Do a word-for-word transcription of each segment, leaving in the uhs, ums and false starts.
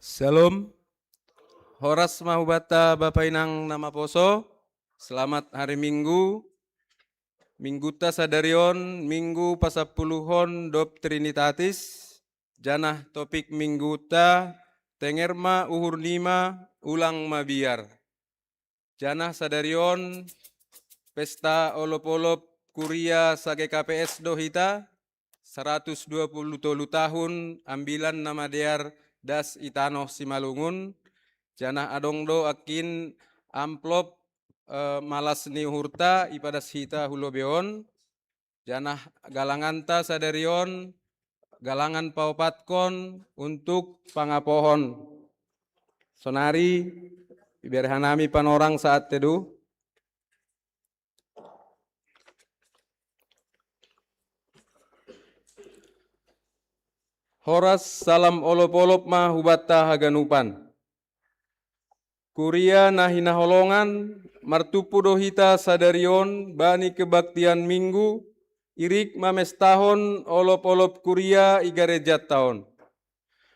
Shalom. Horas ma hubata Bapa Inang na maposo. Selamat hari Minggu. Mingguta sadarion Minggu pasapuluhon dob Trinitatis. Janah topik Mingguta, tenger ma uhur nima, ulang mabiar. Janah sadarion pesta olop-olop kuria sa-G K P S do hita, saratus dua puluh tolu tahun Ambilan Namadear das i tanoh Simalungun, janah adong do angkin amplop, eh, malas ni uhurta ipadas hita hu lobei on, janah galanganta sadarion, galangan paopatkon untuk pangapohon. Sonari, ibere hanami panorang saat teduh. Horas salam olop-olop ma hubanta haganupan. Kuria na hinaholongan, martumpu do hita sadarion bani kebaktian Minggu, irik mamestahon olop-olop kuria i garejanta on.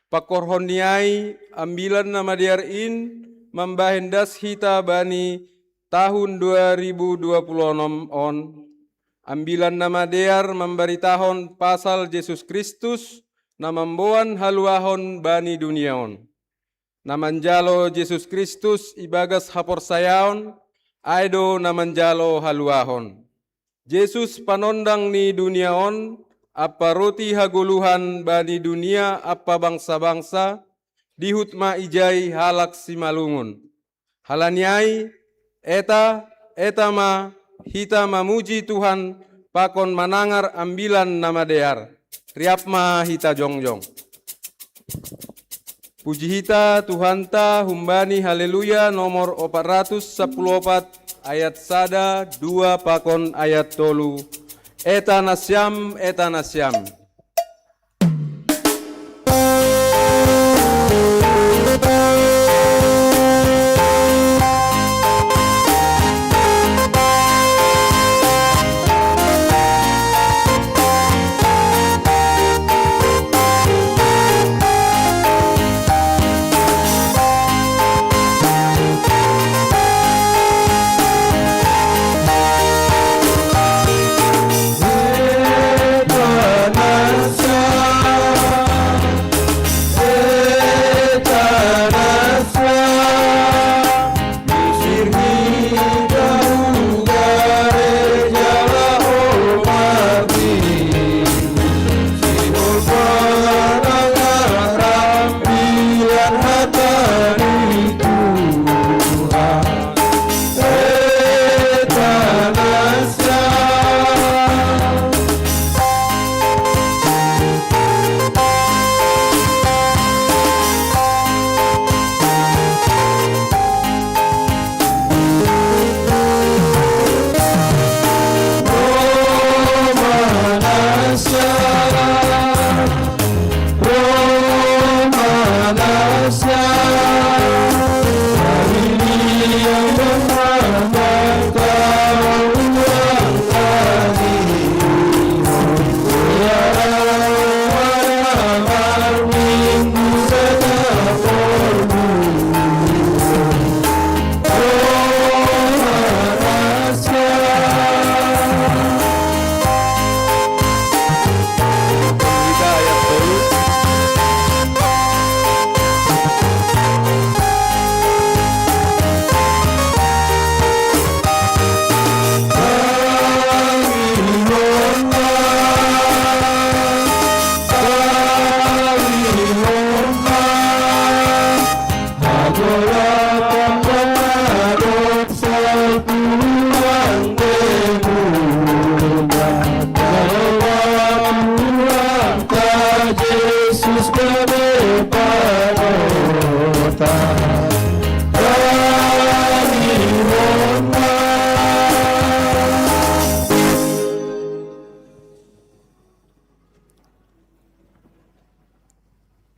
Pangkorhon ni ai, Ambilan Namadear in mambahen das hita bani tahun dua ribu dua puluh onom on. Ambilan Namadear mambaritahon pasal Jesus Kristus na mamboan haluahon bani dunia on. Na manjalo Jesus Kristus ibagas haporsayaon, ai do na manjalo haluahon. Jesus panondang ni dunia on, ampa roti hagoluhan bani dunia ampa bangsa-bangsa, dihut ma ijai halak Simalungun. Halani ai, eta, eta ma, hita mamuji Tuhan, pakon manangar Ambilan Namadear. Riap ma hita jongjong. Puji hita Tuhanta humbani Haleluya nomor opat ratus sapuluh opat, ayat sada, dua pakon ayat tolu. Eta nasiam, eta nasiam.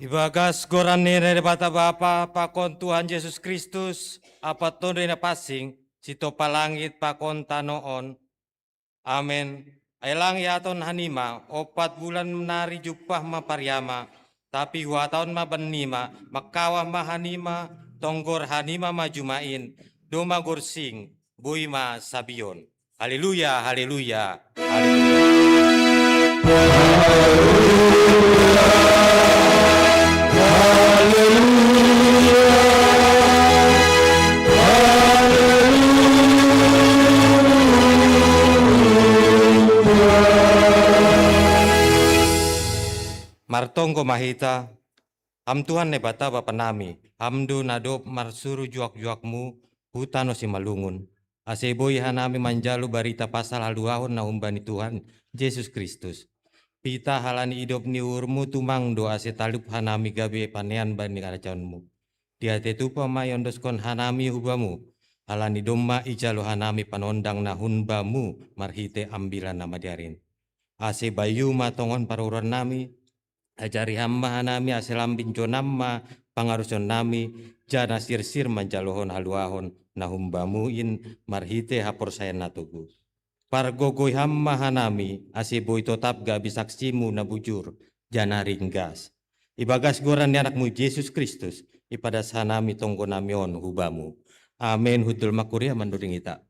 Ibagas goran ni Debata Bapa, pakon Tuhan Jesus Kristus, ampa Tonduy Napansing, sitopa langit pakon tanoh on. Amen. Ai lang iaton hanima, ompat bulan nari jumpah ma pariama, Tapi huhatahon ma bannima, mangkawah ma hanima, tonggor hanima ma jumah in, domma gorsing, boi ma sabion. Haleluya, haleluya, haleluya. Martonggo ma hita. Ham Tuhan Naibata Bapa nami, Ham do na dob marsuru juak-juakmu hu tano Simalungun, ase boi hanami manjalo barita pasal haluahon na humbani Tuhan Jesus Kristus. Pitah halani idop ni uhurmu tumang do ase talup hanami gabe panean bani harajaonmu. Diatei tupa ma iondoskon hanami hu Bamu, halani domma ijalo hanami panondang na hun Bamu marhitei Ambilan Namadear in. Ase bayu ma tongon paruhuran nami, ajari Ham ma hanami ase lambin jonam ma pangarusion nami, janah sirsir manjalohon haluahon na hun Bamu in marhitei haporsayaon na togu. Pargogoi Ham ma hanami, ase boi totap gabe saksi-Mu na bujur, janah ringgas. Ibagas goran ni Anak-Mu Jesus Kristus, ipadas hanami tonggo nami on hu Bamu. Amen. Hundul ma kuria mandoding hita.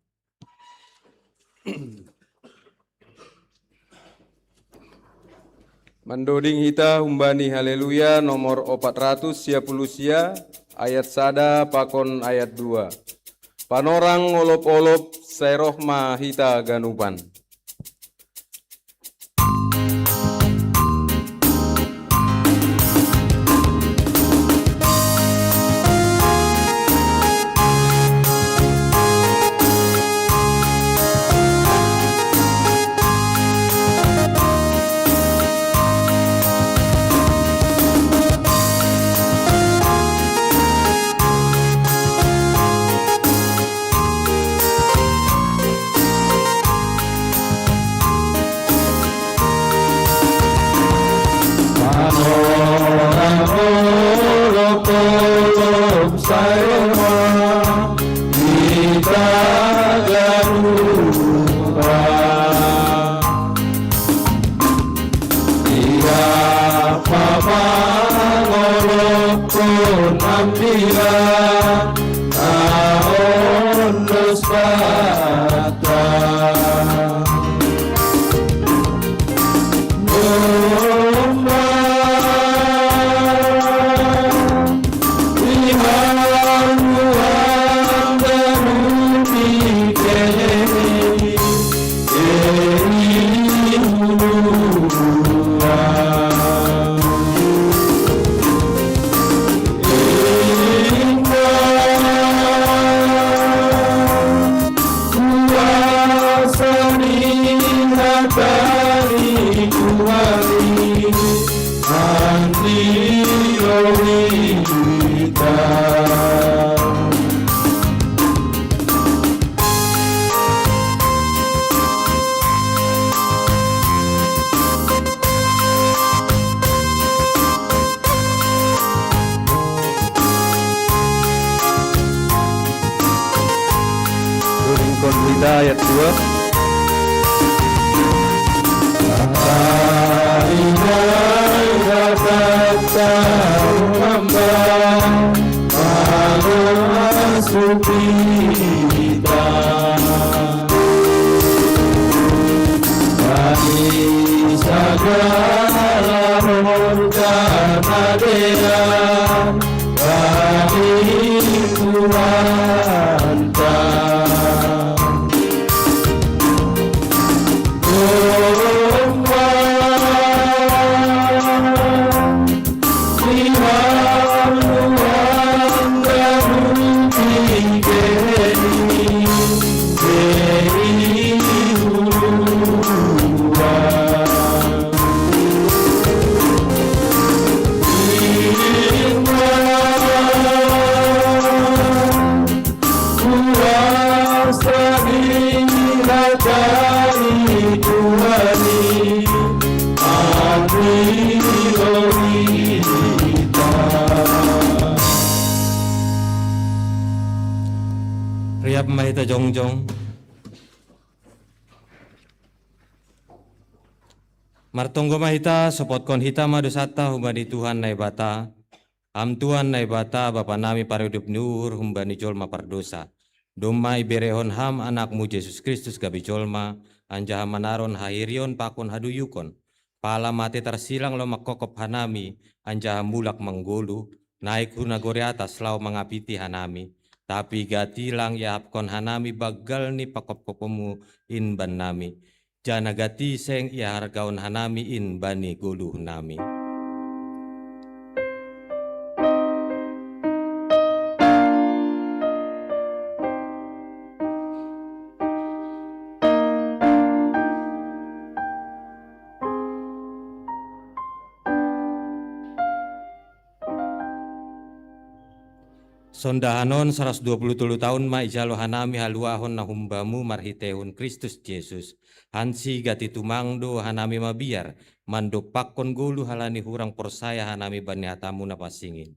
Mandoding hita humbani Haleluya nomor opat ratus sia puluh sia, ayat sada pakon ayat dua. Panorang olop-olop, sai roh ma hita ganupan. Dodingkon hita ayat dua. Riap ma hita jongjong. Martonggo ma hita, sopotkon hita ma dosanta humbani Tuhan Naibata. Ham Tuhan Naibata, Bapa nami pariudup ni uhur humbani jolma pardosa. Domma iberehon Ham Anakmu Jesus Kristus gabe jolma, anjaha manaron hahirion pakon haduyukon. Pala mate tarsilang laho manghophop hanami, anjaha mulak manggoluh, naik hu nagori atas laho mangapiti hanami. Tapi gati lang iahapkon hanami banggal ni panghophopmu in bannami. Janah gati seng ihargaon hanami in bani goluhnami. Sondahan on saratus dua puluh tolu tahun ma ijalo hanami haluahon na humbamu marhiteihon Kristus Jesus. Hansi gati tumang do hanami mabiar, mandompakkon goluh halani hurang porsaya hanami bani hatamu na pansing in.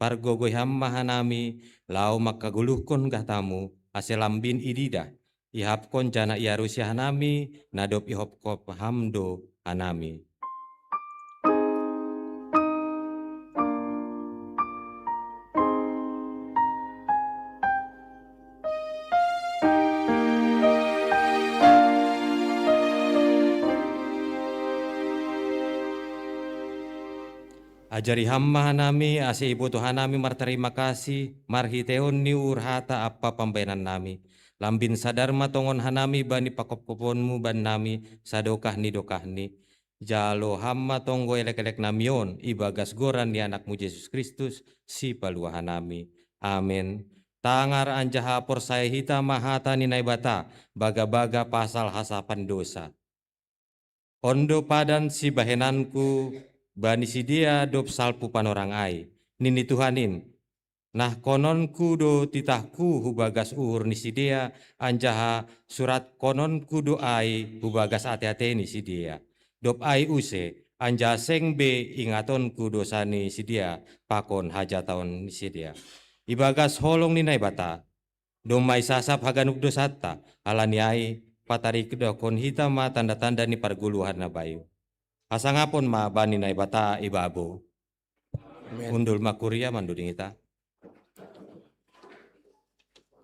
Pargogoi Ham ma hanami, laho mangkagoluhkon hatamu, ase lambin ididah, ihapkon janah iarusi hanami, na dob ihophop Ham do hanami. Ajari Ham ma hanami, ase ibotoh hanami martarima kasih, marhiteihon ni uhur hata ampa pambahenannami. Lambin sadar ma tongon hanami bani panghophopmu bannami sadokah ni dokahni. Jalo Ham ma tonggo elekeleknami on, ibagas goran ni Anakmu Jesus Kristus, Sipaluah hanami. Amen. Tangar anjaha porsaya hita ma hata ni Naibata, bagabaga pasal hasapan dosa. On do padan sibahenanku bani sidea dob salpu panorang ai, nini Tuhan in. Nahkononku do titahku hubagas uhur ni sidea, anjaha suratkononku do ai hubagas ate-ate ni sidea. Dob ai use, anjaha seng be ingatonku dosa ni sidea pakon hajataon ni sidea. Ibagas holong ni Naibata, domma isasap haganup dosanta, halani ai, patarihon hita ma tanda-tanda ni pargoluhan na bayu. Hasangapon ma bani Naibata ibabo. Amen. Hundul ma kuria manduding hita.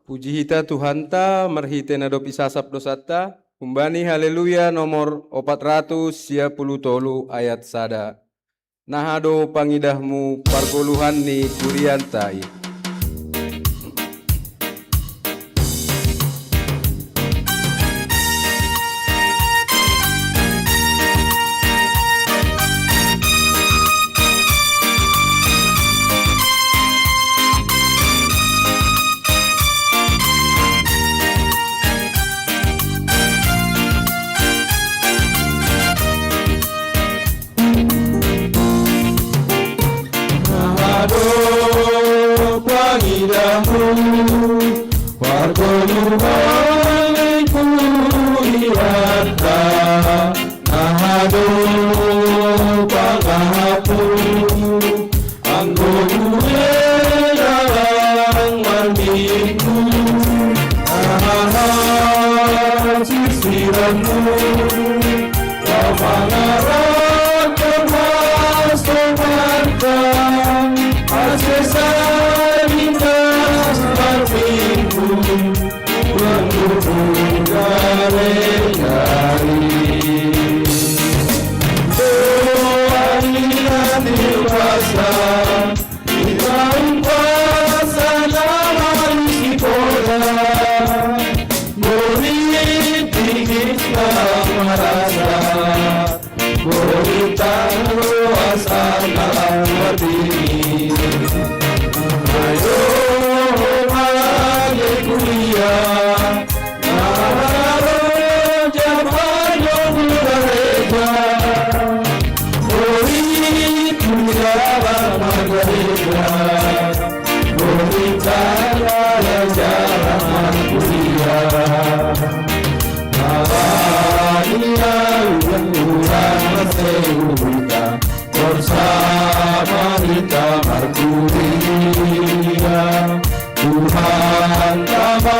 Puji hita Tuhanta, marhite na dob isasap dosanta, humbani Haleluya nomor opat ratus sia puluh tolu ayat sada. Naha do pangidahmu pargoluhan ni kurianta i. Naha do pangidahmu, pargoluhan ni kurianta. Naha do pangahapmu, anggo buei dalan marminggu. Naha sisiranmu, Lau mangarap termasuk mata, ase sai lintas marminggu, ulang tubuh gare-gare. Doa ingat di pasar, Ibrahim pasana malu si poda, bori tinggi marasa, bori tanu asana watini. Ayo, mari kuliah, Bersama kita berkuliah, Tuhan Bapa,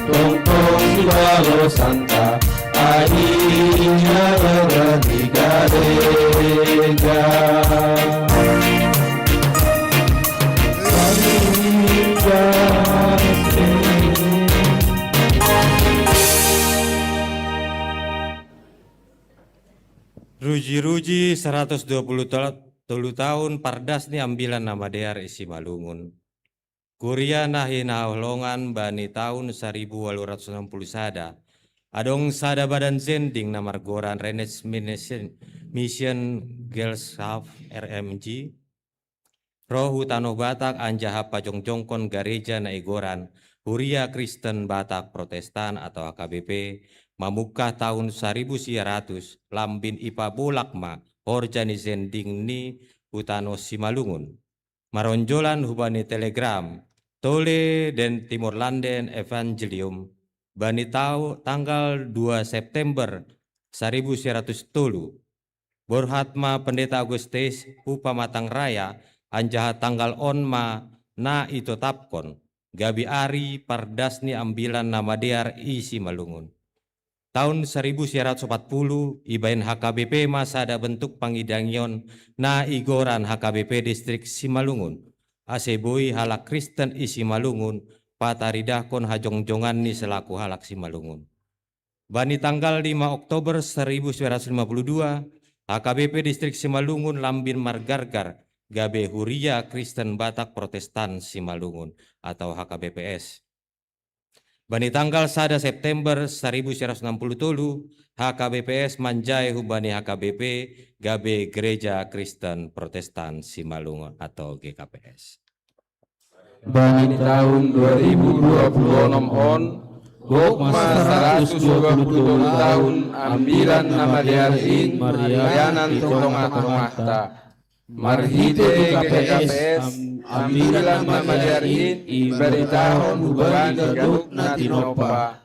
tongtong sibalosan ta, adina lerah ni Ruji-ruji saratus dua puluh tolu tahun pardas ni ambilan na madear i Simalungun. Kuria na hinaholongan bani tahun saribu walu ratus onom pulu sada. Adong sada badan zending na margoran Renaissance Mission, Mission Gesellschaft R M G, ro hu tano Batak anjaha pajongjongkon gareja na igoran Huria Kristen Batak Protestan atau H K B P, mamungkah tahun saribu sia ratus, lambin ipabolak ma horja ni zending ni hu tano Simalungun. Maronjolan hubani telegram Tole den Timor Landen Evangelium bani tau tanggal dua September saribu sia ratus tolu. Borhat ma Pendeta Agustus hu pamatang raya, anjaha tanggal on ma na itotapkon gabe ari pardas ni ambilan na madear i Simalungun. Tahun saribu sia ratus opat pulu, ibaen H K B P ma sada bentuk pangidangion na igoran H K B P Distrik Simalungun, ase boi halak Kristen i Simalungun pataridahkon hajongjonganni selaku halak Simalungun. Bani tanggal lima Oktober saribu sia ratus lima pulu dua, H K B P Distrik Simalungun lambin margargar gabe Huria Kristen Batak Protestan Simalungun atau H K B P S. Bani tanggal sada September saribu sia ratus enam pulu tolu, H K B P S manjae hubani H K B P gabe Gereja Kristen Protestan Simalungun atau G K P S. Bani tahun dua ribu dua puluh onom on, gok ma saratus dua puluh tolu tahun ambilan na madear in marianan tu tongah-tongahta. Marhite G K P S, am-, ambilan na madear in ibaritahon hubani ganup na tinompa,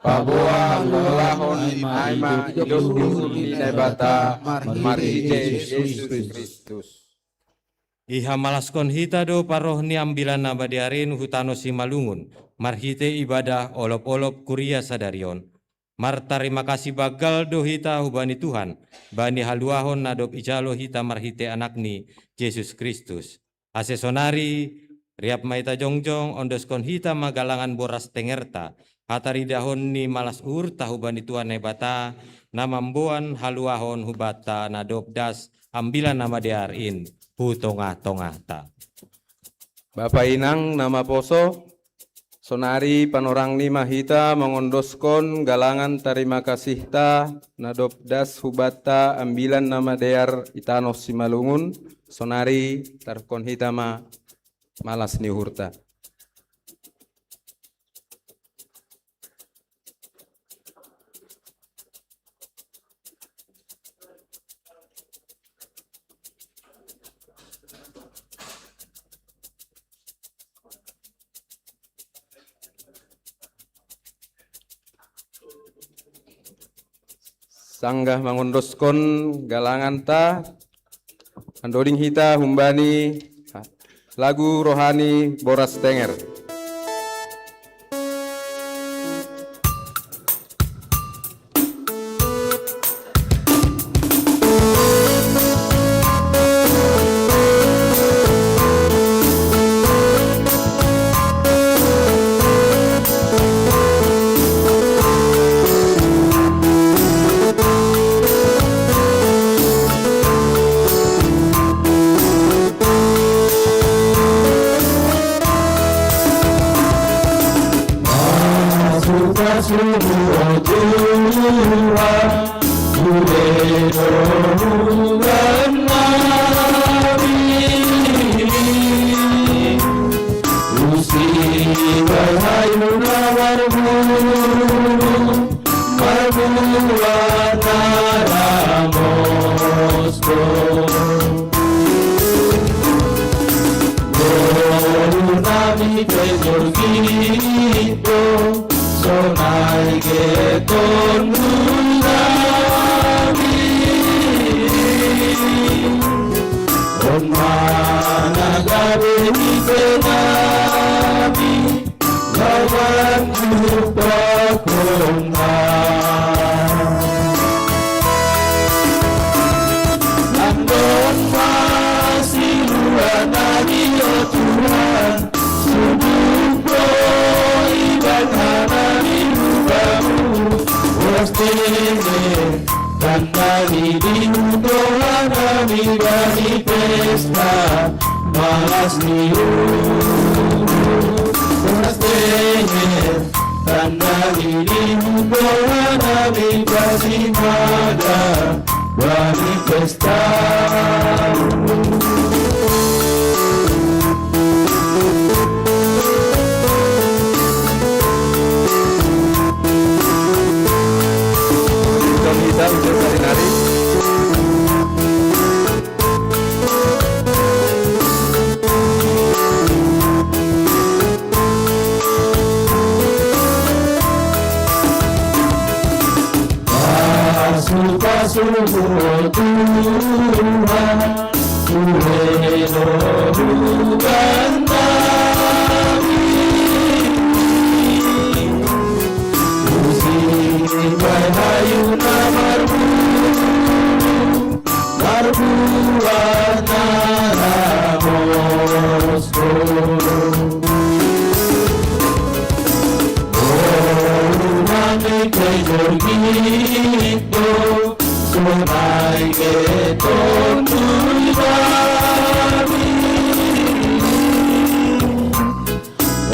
paboa haluahon ai ma idop uhur ni Naibata marhite Jesus Kristus. Ihamalaskon hita do paroh ni ambilan na madear in hu tano Simalungun, marhite ibadah olop-olop kuria sadari on. Martarima kasih banggal do hita hubani Tuhan, bani haluahon na dob ijalo hita marhite Anakni, Jesus Kristus. Ase sonari, riap ma hita jongjong, ondoskon hita ma galangan boras tengerta, hataridahon ni malas uhurta hubani Tuhan Naibata, na mamboan haluahon hubanta na dob das ambilan na madear in hu tongah-tongahta. Bapa inang na maposo, sonari panorangni ma hita mangondoskon galangan tarima kasihta na dob das hubanta ambilan na madear i tano Simalungun, sonari taruhkon hita ma malas ni uhurta. Sanggah mangondoskon galanganta, andoding hita humbani lagu rohani Boras Tenger. Tandai di hunduan nami bani pesta, malas ni ulu, pesta. Tandai di hunduan nami bani mada, bani pesta. Dong Ida, Ida Sarinari. Pasu-pasu, oh Tuhan, kuelo bukan kami. Usi bahayu na marbu, marbu na ramos. Oh, mami ke jorgito, sonai ke tondui babi.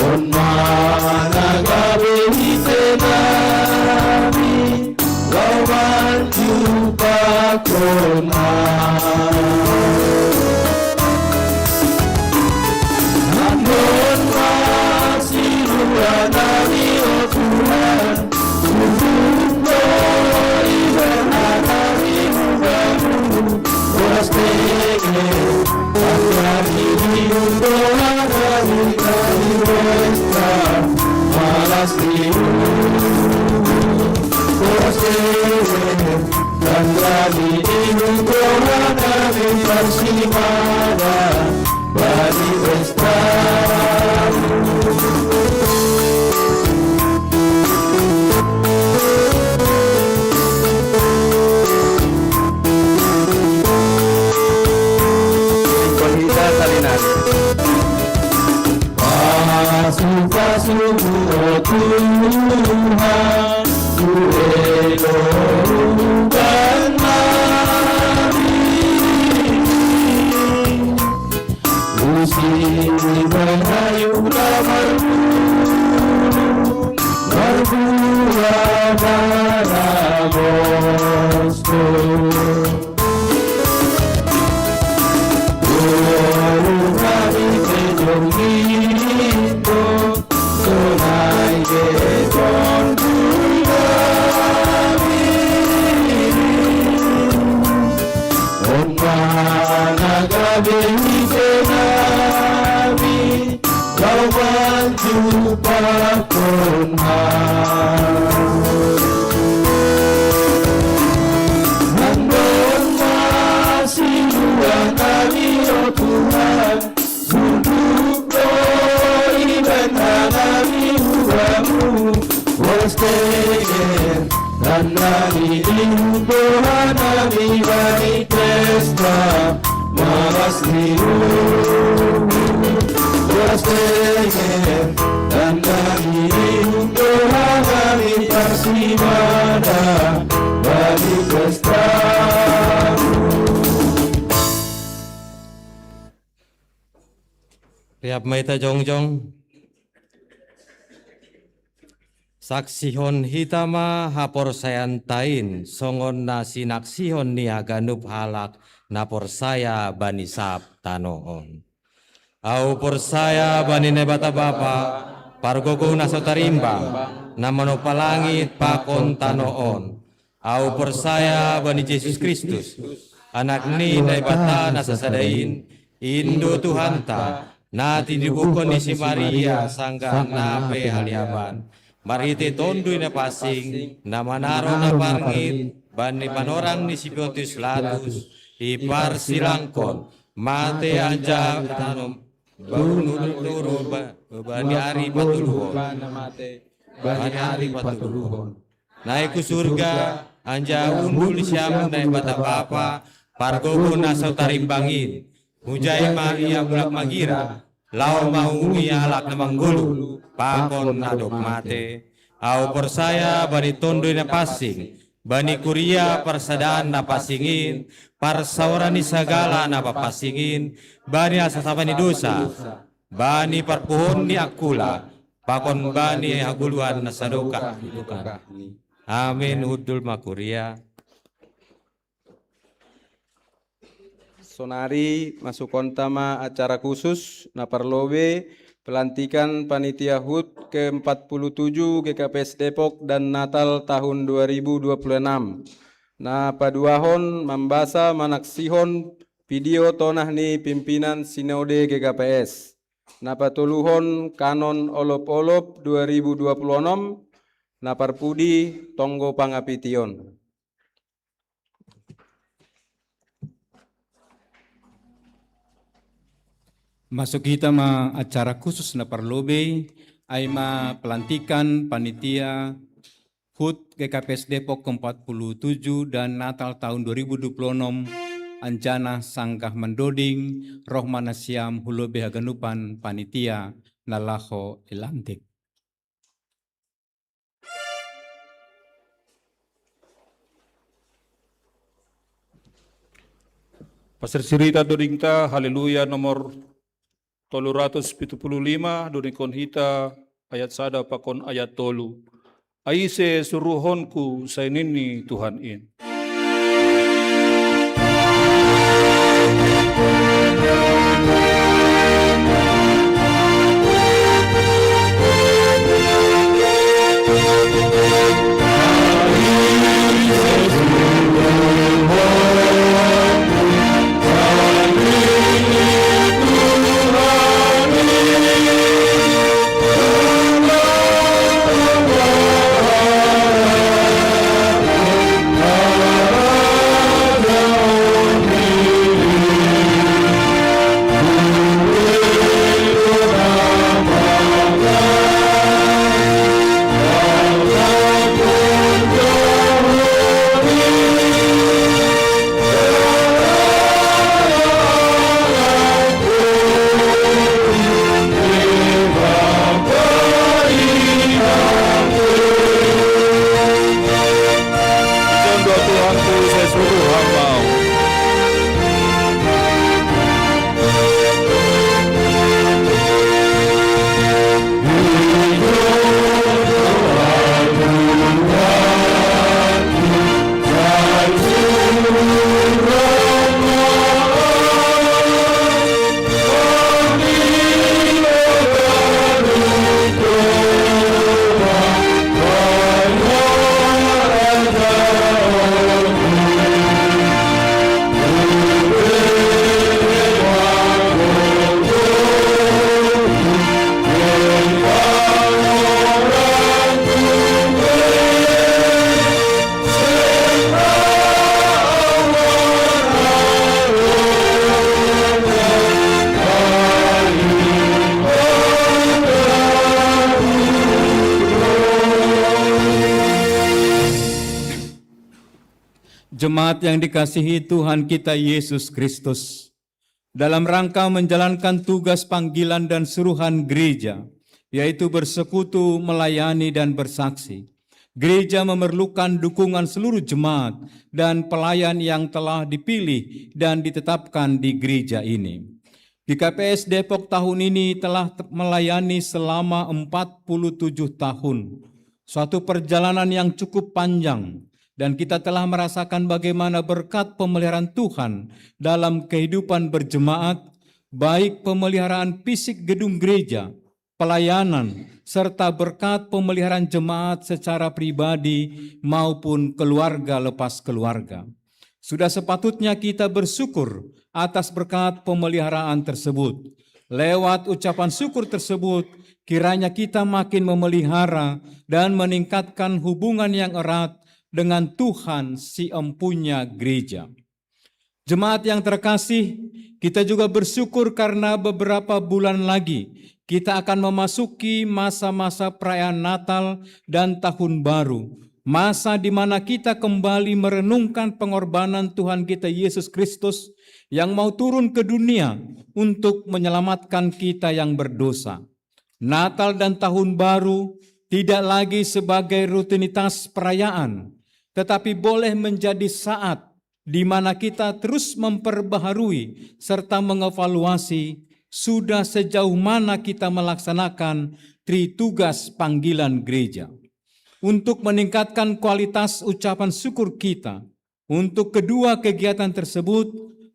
On mana gabe hite nami, lawan jupa kona. Nandon masih luar nami, oh Tuhan, Kuduko iben nami ubamu, Kostege, Kostege, Pasu-pasu, oh Tuhan, kuelo bukan nami. Usi bahayu na marbu, marbu na ramos. Nandon masih luar nami, oh Tuhan, duduk doi bentana di ubamu, Kostege, tandai di hunduan nami bani pesta, malas ni ulu, Kostege, tandai di hunduan nami pasti mada, bani pesta. Riap ma hita jongjong. Saksihon hita ma haporsayaanta in, songon na sinaksihon ni haganup halak na porsaya bani sab tano on. Ahu porsaya bani Naibata Bapa, pargogo na so tarimbang, na manompa langit pakon tano on. Ahu porsaya bani Jesus Kristus, Anak ni Naibata na sasada in, in do Tuhanta, na tinibuhon ni si Maria sanggah na pe haleaban, marhite Tonduy Napansing, na manaro na parngit bani panorang ni si Pontius Pilatus, diparsilangkon, mate anjaha tanom, baru nurut turu ba-, bani ari patoluhon. Bani ari patoluhon. Naik hu surga, anjaha hundul di siamun Naibata Bapa, pargogo na so tarimbang in. Hujai ma ia mulak magira, laho mangulungi halak na manggoluh, pakon na dob mate. Au porsaya bani Tonduy Napansing, bani kuria parsadaan napansingin, parsaoran ni sagala napapansingin, bani hasasapa ni dosa, bani parpuhoon ni angkula, pakon bani hagoluhan na sadokah ni tugahni. Amin. Hundul ma kuria. Sonari masukonta ma acara khusus na parlobei, pelantikan panitia hut ke empat puluh tujuh G K P S Depok dan Natal tahun dua ribu dua puluh enam. Na paduahon mambasa manaksihon pidio tonah ni pimpinan Sinode G K P S. Na patoluhon kanon olop-olop dua ribu dua puluh enam, na parpudi tonggo pangapition. Masuk hita ma acara khusus na parlobei, ai ma pelantikan panitia hut G K P S Depok ke empat puluh tujuh dan Natal tahun dua ribu dua puluh enam, anjana sanggah mandoding, roh ma nasiam hu lobei haganupan panitia na laho ilantik. Pasirsirita dodingta, Haleluya, nomor tolu ratus pitu puluh lima, dodingkon hita ayat sada pakon ayat tolu. Ai ise suruhonku, sai nini Tuhan in. Contoh Tuhanku sesuruh hamba. Jemaat yang dikasihi Tuhan kita Yesus Kristus, dalam rangka menjalankan tugas panggilan dan suruhan gereja, yaitu bersekutu, melayani, dan bersaksi, gereja memerlukan dukungan seluruh jemaat dan pelayan yang telah dipilih dan ditetapkan di gereja ini. G K P S Depok tahun ini telah te-, melayani selama empat puluh tujuh tahun. Suatu perjalanan yang cukup panjang, dan kita telah merasakan bagaimana berkat pemeliharaan Tuhan dalam kehidupan berjemaat, baik pemeliharaan fisik gedung gereja, pelayanan, serta berkat pemeliharaan jemaat secara pribadi maupun keluarga lepas keluarga. Sudah sepatutnya kita bersyukur atas berkat pemeliharaan tersebut. Lewat ucapan syukur tersebut, kiranya kita makin memelihara dan meningkatkan hubungan yang erat dengan Tuhan, si empunya gereja. Jemaat yang terkasih, kita juga bersyukur karena beberapa bulan lagi kita akan memasuki masa-masa perayaan Natal dan Tahun Baru, masa di mana kita kembali merenungkan pengorbanan Tuhan kita Yesus Kristus yang mau turun ke dunia untuk menyelamatkan kita yang berdosa. Natal dan Tahun Baru tidak lagi sebagai rutinitas perayaan, tetapi boleh menjadi saat di mana kita terus memperbaharui serta mengevaluasi sudah sejauh mana kita melaksanakan tritugas panggilan gereja. Untuk meningkatkan kualitas ucapan syukur kita untuk kedua kegiatan tersebut,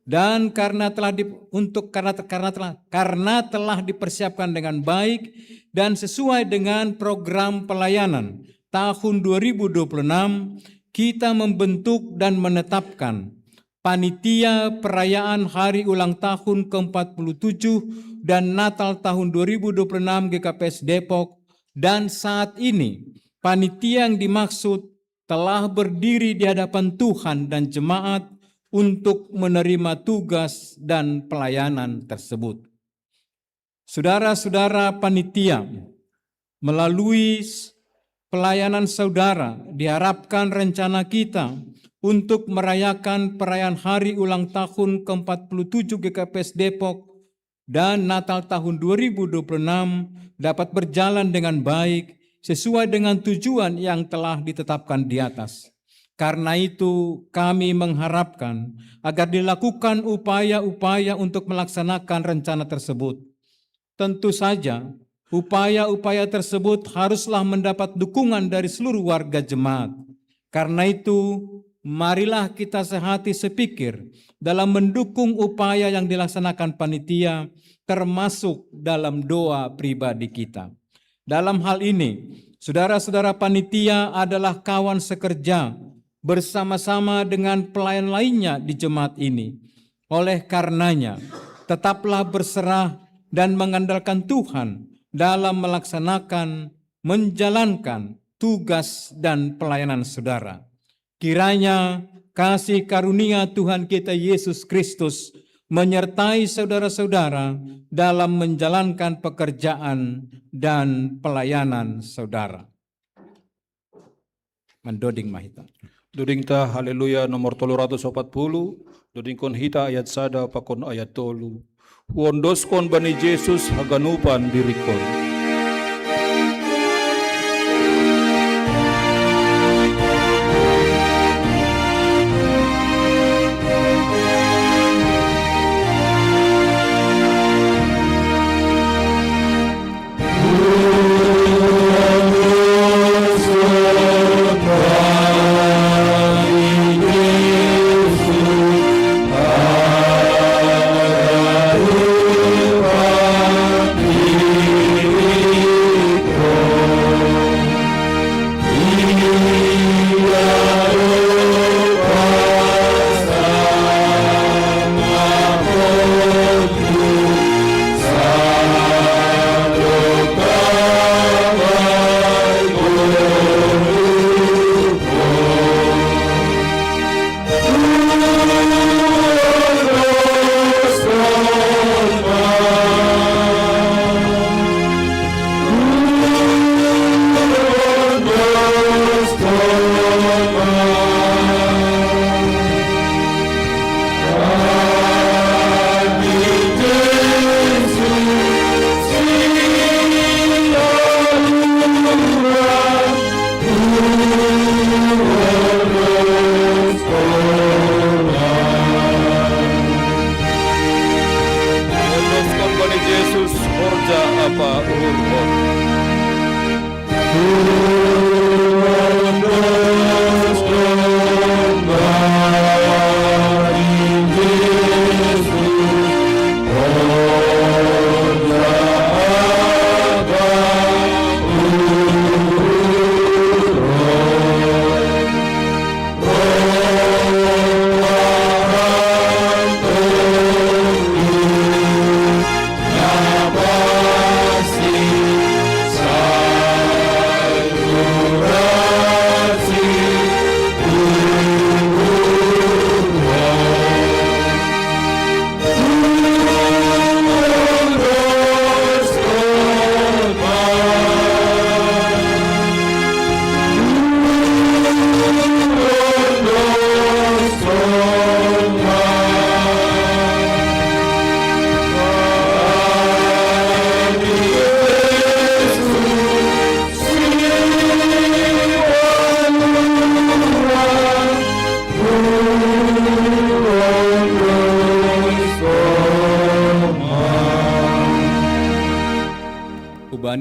dan karena telah di, untuk karena karena telah karena telah dipersiapkan dengan baik dan sesuai dengan program pelayanan tahun dua ribu dua puluh enam, kita membentuk dan menetapkan panitia perayaan hari ulang tahun keempat puluh tujuh dan Natal tahun dua ribu dua puluh enam G K P S Depok, dan saat ini panitia yang dimaksud telah berdiri di hadapan Tuhan dan jemaat untuk menerima tugas dan pelayanan tersebut. Saudara-saudara panitia, melalui s- pelayanan saudara, diharapkan rencana kita untuk merayakan perayaan hari ulang tahun keempat puluh tujuh G K P S Depok dan Natal tahun dua ribu dua puluh enam dapat berjalan dengan baik sesuai dengan tujuan yang telah ditetapkan di atas. Karena itu, kami mengharapkan agar dilakukan upaya-upaya untuk melaksanakan rencana tersebut. Tentu saja, upaya-upaya tersebut haruslah mendapat dukungan dari seluruh warga jemaat. Karena itu, marilah kita sehati sepikir dalam mendukung upaya yang dilaksanakan panitia, termasuk dalam doa pribadi kita. Dalam hal ini, saudara-saudara panitia adalah kawan sekerja bersama-sama dengan pelayan lainnya di jemaat ini. Oleh karenanya, tetaplah berserah dan mengandalkan Tuhan dalam melaksanakan, menjalankan tugas dan pelayanan saudara. Kiranya kasih karunia Tuhan kita Yesus Kristus menyertai saudara-saudara dalam menjalankan pekerjaan dan pelayanan saudara. Mandoding mahita. Doding ta Haleluya nomor tolu ratus opat puluh, dodingkon hita ayat sada pakon ayat tolu. Huondoskon bani Jesus haganupan dirikon.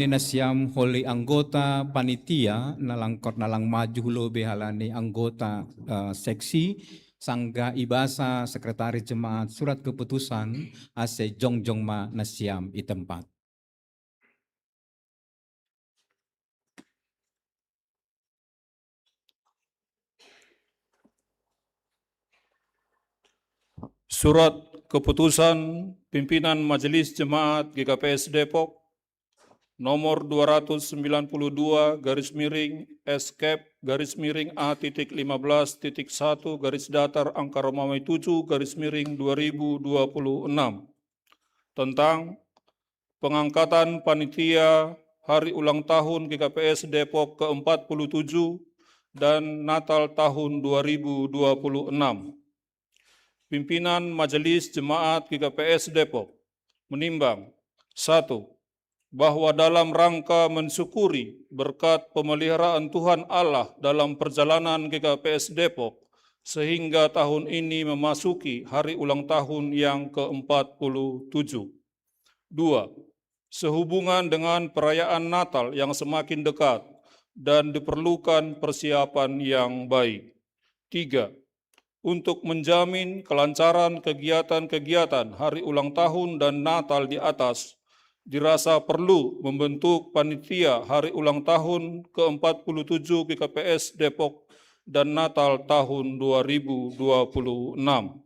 Nasiam holi anggota panitia, nalangkot nalang maju lobe halani anggota eh, seksi, sangga ibasa sekretaris jemaat surat keputusan ase jongjong ma nasiam i tempat. Surat keputusan pimpinan Majelis Jemaat G K P S Depok nomor dua ratus sembilan puluh dua garis miring S K E P garis miring A titik lima belas titik satu garis datar angka Romawi tujuh garis miring dua ribu dua puluh enam tentang pengangkatan panitia hari ulang tahun G K P S Depok ke empat puluh tujuh dan Natal tahun dua ribu dua puluh enam. Pimpinan Majelis Jemaat G K P S Depok menimbang, satu, bahwa dalam rangka mensyukuri berkat pemeliharaan Tuhan Allah dalam perjalanan G K P S Depok, sehingga tahun ini memasuki hari ulang tahun yang keempat puluh tujuh. Dua, sehubungan dengan perayaan Natal yang semakin dekat dan diperlukan persiapan yang baik. Tiga, untuk menjamin kelancaran kegiatan-kegiatan hari ulang tahun dan Natal di atas, dirasa perlu membentuk panitia hari ulang tahun ke empat puluh tujuh G K P S Depok dan Natal tahun dua ribu dua puluh enam.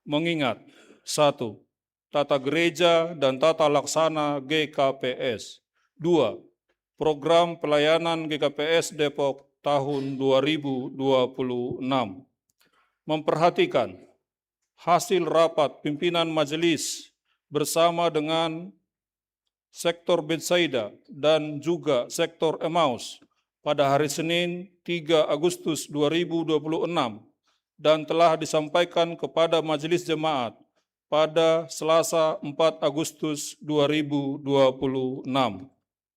Mengingat, satu, tata gereja dan tata laksana G K P S. Dua, program pelayanan G K P S Depok tahun dua ribu dua puluh enam. Memperhatikan hasil rapat pimpinan majelis bersama dengan sektor Betsaida dan juga sektor Emmaus pada hari Senin tiga Agustus dua ribu dua puluh enam dan telah disampaikan kepada majelis jemaat pada Selasa empat Agustus dua ribu dua puluh enam.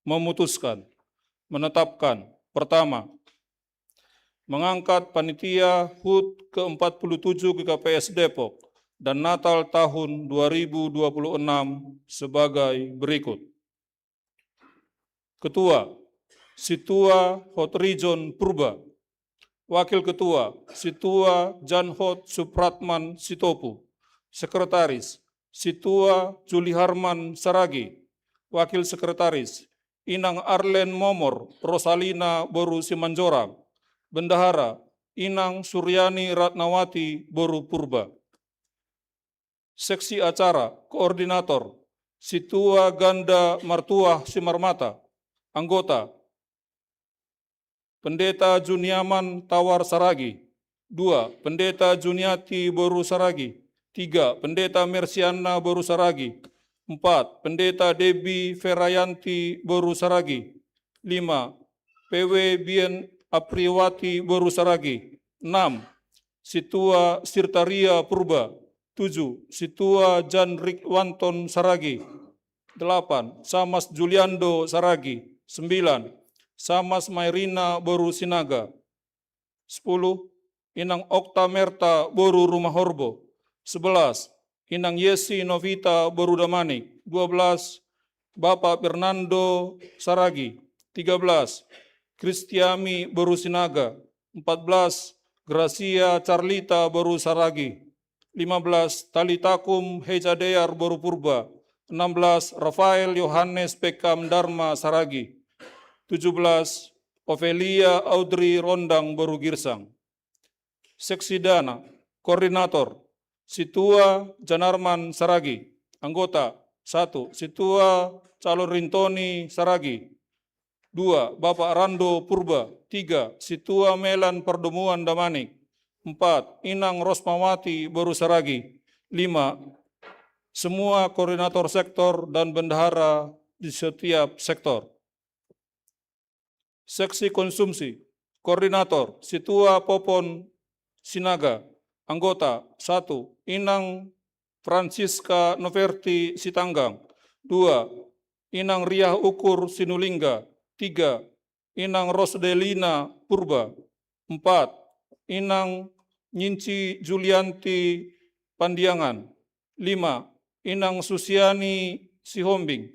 Memutuskan, menetapkan, pertama, mengangkat panitia hut ke empat puluh tujuh G K P S Depok dan Natal tahun dua ribu dua puluh enam sebagai berikut. Ketua, Situa Hotrijon Purba. Wakil Ketua, Situa Janhot Supratman Sitopu. Sekretaris, Situa Juliharman Saragi. Wakil Sekretaris, Inang Arlen Momor Rosalina Boru Simanjorang. Bendahara, Inang Suryani Ratnawati Boru Purba. Seksi acara, koordinator, Situa Ganda Martuah Simarmata. Anggota, Pendeta Juniaman Tawar Saragi. Dua, Pendeta Juniati Boru Saragi. Tiga, Pendeta Mersiana Boru Saragi. Empat, Pendeta Debi Ferayanti Boru Saragi. Lima, P W Bien Apriwati Boru Saragi. Enam, Situa Sirtaria Purba. Tujuh, Situa Jan Rikwanton Saragi. Delapan, Samas Juliando Saragi. Sembilan, Samas Mairina Boru Sinaga. Sepuluh, Inang Okta Merta Boru Rumah Horbo. Sebelas, Inang Yesi Novita Boru Damanik. Dua belas, Bapak Bernardo Saragi. Tiga belas, Kristiami Boru Sinaga. Empat belas, Gracia Carlita Boru Saragi. Lima belas, Talitakum Hejadear Boru Purba. Enam belas, Rafael Yohanes Pekam Dharma Saragi. Tujuh belas, Ofelia Audrey Rondang Boru Girsang. Seksi dana, koordinator, Situa Janarman Saragi. Anggota, satu, Situa Calon Rintoni Saragi. Dua, Bapak Rando Purba. Tiga, Situa Melan Perdomuan Damanik. Empat, Inang Rosmawati Boru Saragi. Lima, semua koordinator sektor dan bendahara di setiap sektor. Seksi konsumsi, koordinator, Situa Popon Sinaga. Anggota, satu, Inang Francisca Noverti Sitanggang. Dua, Inang Riah Ukur Sinulingga. Tiga, Inang Rosdelina Purba. Empat, Inang Nyinci Julianti Pandiangan. Lima, Inang Susiani Sihombing.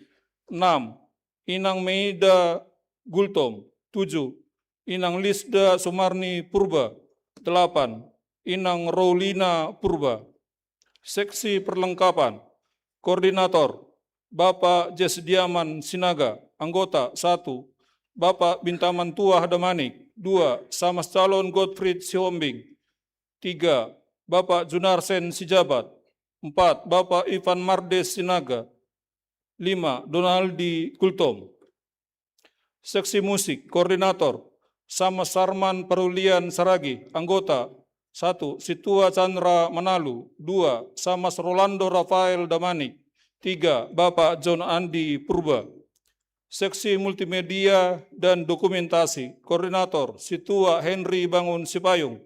Enam, Inang Meida Gultom. Tujuh, Inang Lisda Sumarni Purba. Delapan, Inang Rolina Purba. Seksi perlengkapan. Koordinator, Bapak Jes Diaman Sinaga. Anggota, satu, Bapak Bintaman Tuah Damanik. Dua, Samas Calon Godfried Sihombing. Tiga, Bapak Junarsen Sijabat. Empat, Bapak Ivan Mardes Sinaga. Lima, Donaldi Gultom. Seksi musik, koordinator, Samas Sarman Parulian Saragi. Anggota, satu, Situa Chandra Manalu. Dua, Samas Rolando Rafael Damanik. Tiga, Bapak John Andi Purba. Seksi multimedia dan dokumentasi, koordinator, Situa Henry Bangun Sipayung.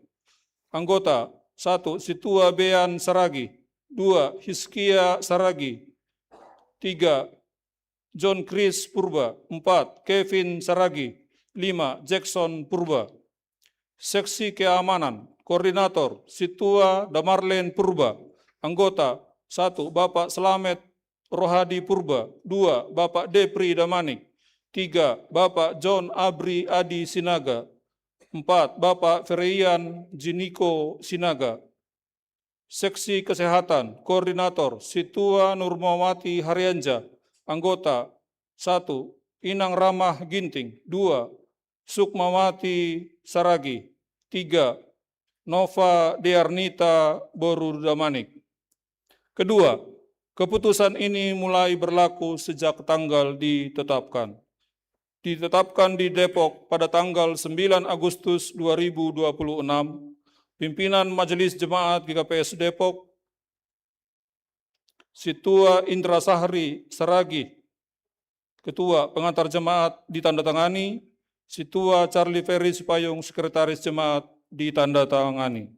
Anggota, satu, Situa Bean Saragi. Dua, Hiskia Saragi. Tiga, John Chris Purba. Empat, Kevin Saragi. Lima, Jackson Purba. Seksi keamanan, koordinator, Situa Damarlen Purba. Anggota, satu, Bapak Selamet Rohadi Purba. Dua, Bapak Depri Damanik. Tiga, Bapak John Abri Adi Sinaga. Empat, Bapak Ferian Jiniko Sinaga. Seksi kesehatan, koordinator, Situa Nurmawati Harianja. Anggota, satu, Inang Ramah Ginting. Dua, Sukmawati Saragi. Tiga, Nova Dearnita Boru Damanik. Kedua, keputusan ini mulai berlaku sejak tanggal ditetapkan. Ditetapkan di Depok pada tanggal sembilan Agustus dua ribu dua puluh enam, pimpinan Majelis Jemaat G K P S Depok, Situa Indra Sahri Saragi, Ketua, pengantar jemaat ditandatangani, Situa Charlie Ferry Sipayung, Sekretaris Jemaat, ditandatangani.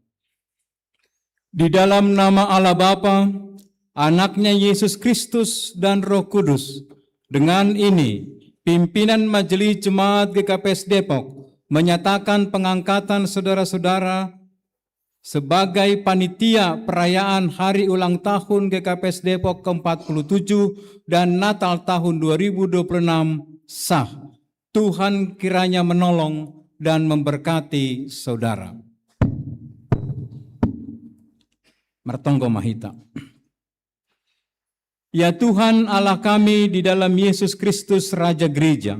Di dalam nama Allah Bapa, Anaknya Yesus Kristus, dan Roh Kudus, dengan ini, pimpinan Majelis Jemaat G K P S Depok menyatakan pengangkatan saudara-saudara sebagai panitia perayaan hari ulang tahun G K P S Depok ke empat puluh tujuh dan Natal tahun dua ribu dua puluh enam sah. Tuhan kiranya menolong dan memberkati saudara. Martonggo ma hita. Ya Tuhan Allah kami di dalam Yesus Kristus, Raja Gereja,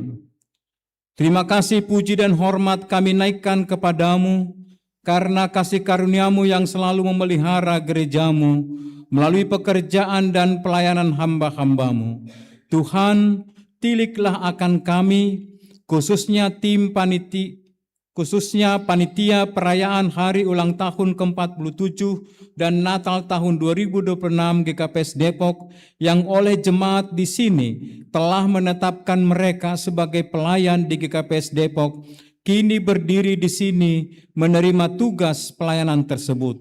terima kasih, puji dan hormat kami naikkan kepada-Mu karena kasih karunia-Mu yang selalu memelihara gereja-Mu melalui pekerjaan dan pelayanan hamba-hamba-Mu. Tuhan, tiliklah akan kami, khususnya tim paniti-, khususnya panitia perayaan hari ulang tahun ke empat puluh tujuh dan Natal tahun dua ribu dua puluh enam G K P S Depok, yang oleh jemaat di sini telah menetapkan mereka sebagai pelayan di G K P S Depok, kini berdiri di sini menerima tugas pelayanan tersebut.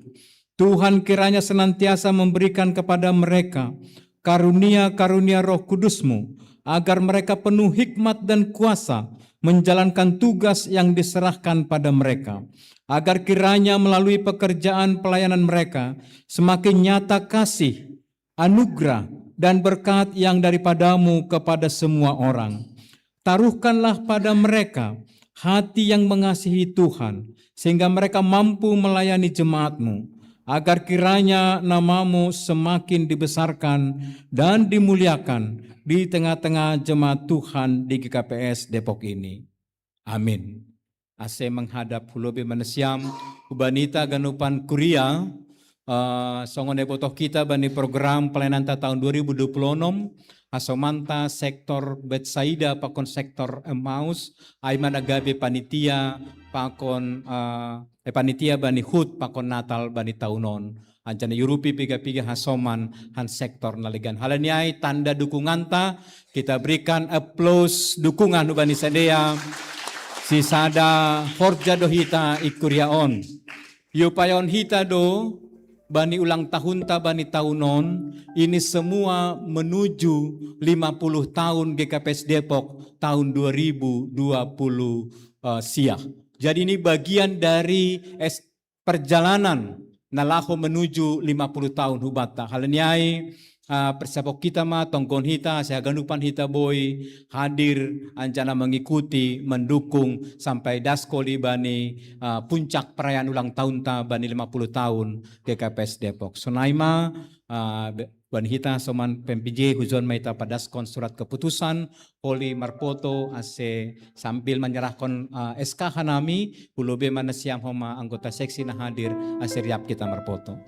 Tuhan kiranya senantiasa memberikan kepada mereka karunia-karunia Roh Kudus-Mu, agar mereka penuh hikmat dan kuasa menjalankan tugas yang diserahkan pada mereka, agar kiranya melalui pekerjaan pelayanan mereka semakin nyata kasih, anugerah, dan berkat yang daripada-Mu kepada semua orang. Taruhkanlah pada mereka hati yang mengasihi Tuhan, sehingga mereka mampu melayani jemaat-Mu, agar kiranya nama-Mu semakin dibesarkan dan dimuliakan di tengah-tengah jemaat Tuhan di G K P S Depok ini. Amin. Ase menghadap hulobi manasiam, hubanita ganupan kuria, eh, songon ibotoh kita bani program pelayananta tahun dua ribu dua puluh enam, hasomanta sektor Betsaida pakon sektor Emmaus, ai ma na gabe panitia pakon, eh, eh, panitia bani hut pakon Natal bani tahun on. Anjaha iurupi piga-piga hasoman han sektor na legan. Halani ai tanda dukunganta, kita berikan aplaus dukungan hubani sidea, sisada horja do hita i kuria on. Iupayahon hita do bani ulang tahunta bani tahun on, ini semua menuju lima puluh tahun G K P S Depok tahun dua ribu dua puluh, eh, sia. Jadi ini bagian dari es-, perjalanan na laho menuju lima puluh tahun hubanta. Halani ai, ah, persiapok hita ma, tonggon hita, ase haganupan hita boi hadir, anjana mengikuti, mendukung, sampai daskon i bani, ah, puncak perayaan ulang tahunta bani lima puluh tahun G K P S Depok. Sonai ma, ah, be-, bani hita soman P M P J, hujon ma hita padaskon surat keputusan, holi marpoto, ase sambil manyarahkon, ah, S K hanami, hu lobei ma nasiam homa anggota seksi na hadir, ase riap hita marpoto.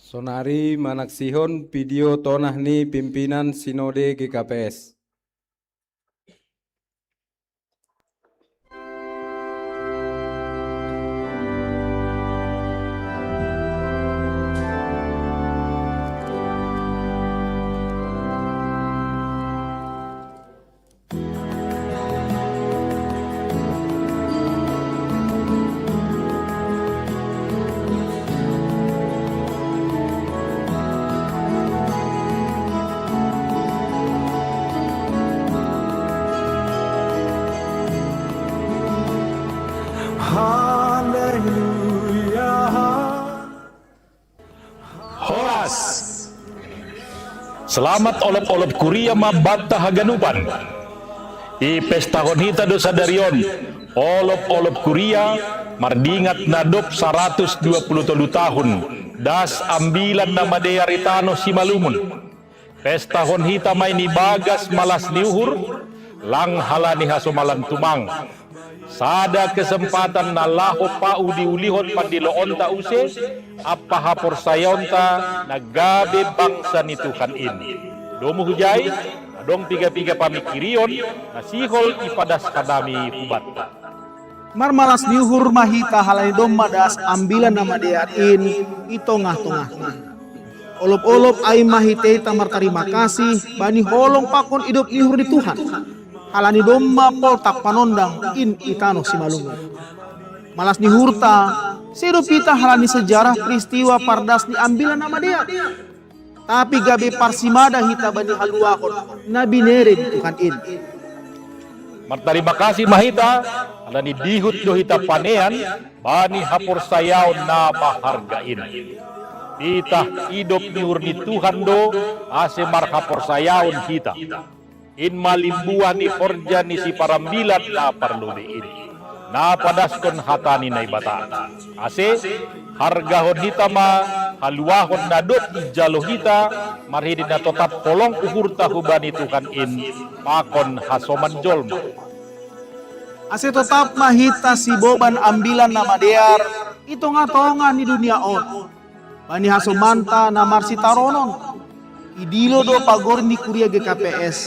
Sonari manaksihon video tonah ni pimpinan Sinode G K P S. Horas. Selamat olop-olop kuria ma banta haganupan. Ipestahon hita do sadari on olop-olop kuria mardingat na dob saratus dua pulu tolu tahun das Ambilan Namadear i tano Simalungun. Pestahon hita ma i bagas malas ni uhur, lang halani hasomalan tumang. Sada kesempatan na laho pauliulihon pandiloonta use ampa haporsayaonta na gabe bangsa ni Tuhan in. Domu hujai, adong piga-piga pamingkirion na sihol ipadas hanami hubanta. Marmalas ni uhur ma hita halani domma das Ambilan Namadear in i tongah-tongahta. Olop-olop ai ma hita martarima kasih bani holong pakon idop ni uhur ni Tuhan. Halani domma poltak panondang in i tano Simalungun. Malas ni uhurta, sedo hita halani sejarah peristiwa pardas ni Ambilan Namadear. Tapi gabe parsimada hita bani haluahon na binere ni Tuhan in. Martarima kasih ma hita, halani dihut do hita panean bani haporsayaon na maharga in. Titah idop ni uhur ni Tuhan do ase marhaporsayaon hita. In ma limbuah ni horja ni siparambilan na parlobei in, na padaskon hata ni Naibata. Ase hargahon hita ma haluahon na dob ijalo hita marhitei na totap holong uhurta hubani Tuhan in pakon hasoman jolma. Ase totap ma hita siboban Ambilan Namadear i tongah-tongah ni dunia on. Bani hasomanta na marsitaronon, idilo do pagorit ni kuria G K P S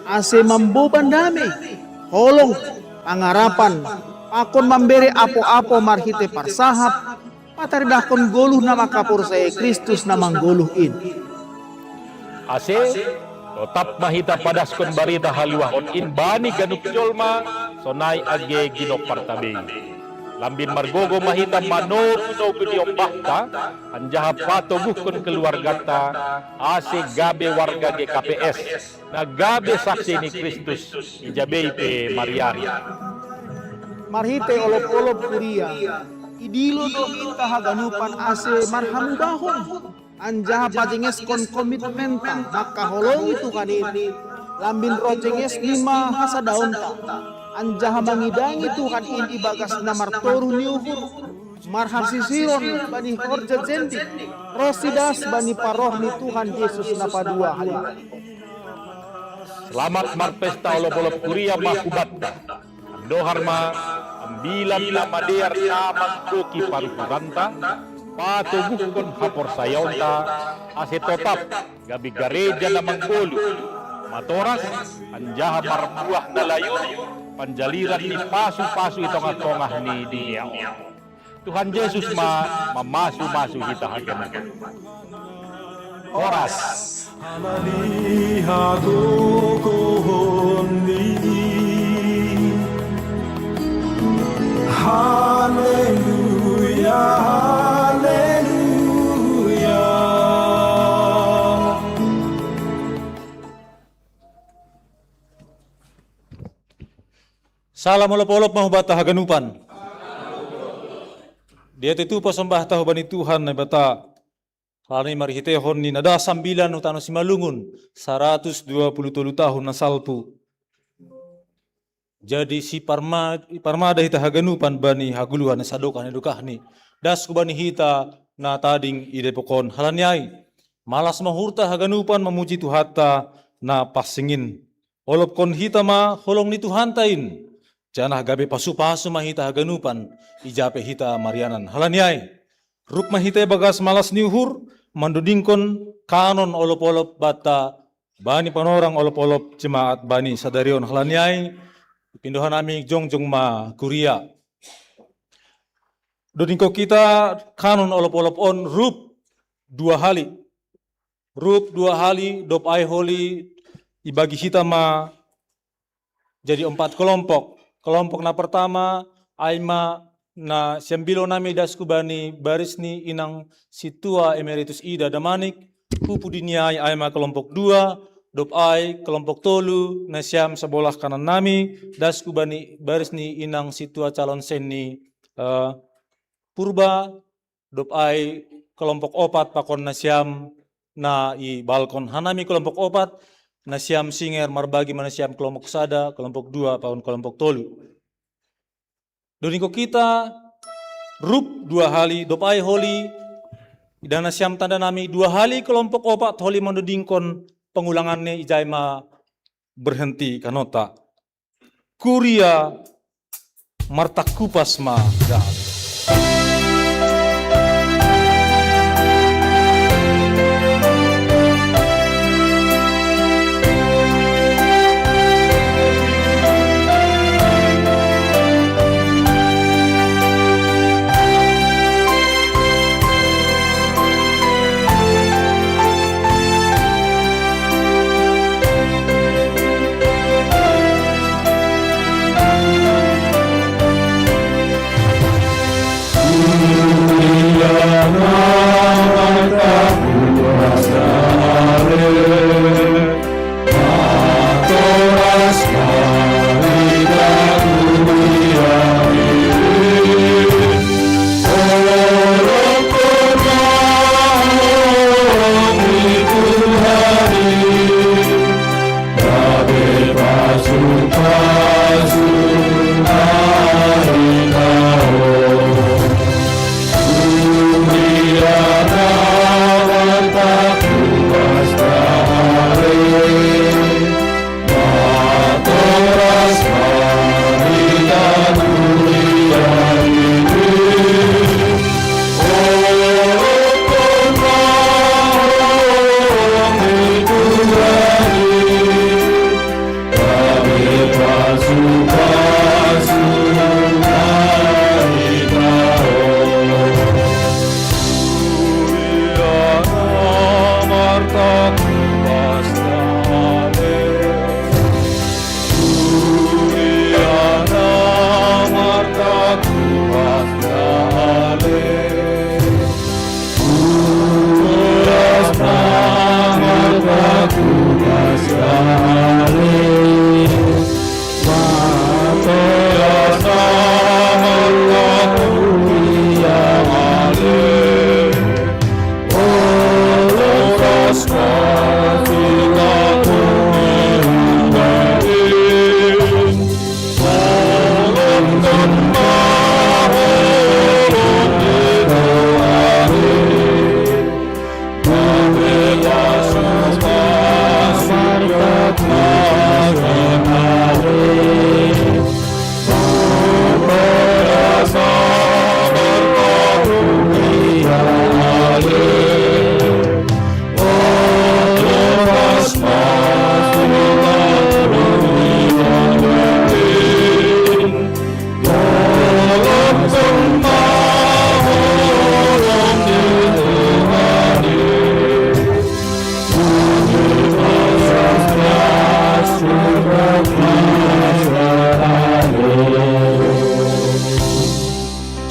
ase mamboban dame, holong, pangarapan, pakon mambere apo-apo marhitei parsahap, pataridahkon goluh na manghaporsayaon Kristus na manggoluh in. Ase totap ma hita padaskon barita haluahon in bani ganup jolma, sonai age ginomparta bei. Lambin margogo ma hita manogu-nogu ni ombahta, anjaha patoguhkon keluarganta, ase gabe warga G K P S na gabe saksi ni Kristus ija bei pe mariari. Marhitei olop-olop kuria, idilo do hita haganupan ase marhamubahon, anjaha pajengeshon komitmenta mangkaholongi Tuhan in, lambin ro jenges ni ma hasadaonta, anjaha mangidangi Tuhan in ibagas na martoruh ni uhur, marharsisiron bani horja jendik, ronsi das bani paroh ni Tuhan Jesus na paduahali. Selamat marpesta olop-olop kuria ma hubanta. Andohar ma, Ambilan Namadear na manggohi paruhuranta, patoguhkon haporsayaonta, ase totap gabe gareja na manggoluh, matoras, anjaha marbuah na layur, panjaliran ni pasu-pasu i tongah-tongah ni dunia on. Tuhan Jesus ma mamasu-masu hita haganupan. Horas. Halani hagogohonni. Haleluya, haleluya. Salam olop-olop ma hubanta haganupan. Dia tutu pasombahta hubani Tuhan Naibata. Halani marhiteihon ni na das Ambilan hu tano Simalungun, saratus dua pulu tolu tahun na salpu. Jadi siparma-, parmada hita haganupan bani hagoluhan na sadokah ni dokahni. Das hubani hita na tading i Depok on. Halani ai, malas ma uhurta haganupan mamuji Tuhanta na pansing in. Olopkon hita ma holong ni Tuhanta in, janah gabe pasu-pasu ma hita haganupan, ija pe hita marianan. Halani ai, rup ma hita ibagas malas ni uhur, mandodingkon kanon olop-olop banta, bani panorang olop-olop jemaat bani sadari on. Halani ai, ipindo hanami jongjong ma kuria. Dodingkon hita kanon olop-olop on rup dua hali. Rup dua hali, dob ai holi ibagi hita ma jadi ompat kelompok. Kelompok na pertama, ai ma na siambilon nami das hubani baris ni inang sintua emeritus Ida Damanik, hu pudi ni ai, ai ma kelompok dua, dob ai kelompok tolu, na sian sabolah kanan nami, das hubani baris ni inang sintua calon sen ni eh, Purba, dop ai kelompok opat pakon na siam na i balkon. Hanami kelompok opat, na siam singer marbagi ma na siam kelompok sada, kelompok dua pakon kelompok tolu. Dodingkon hita rup dua hali, dop ai holi, ida na siam tanda nami dua hali kelompok opat holi mandodingkon pengulanganna, ijai ma berhenti kanonta. Kuria martangkupas ma da.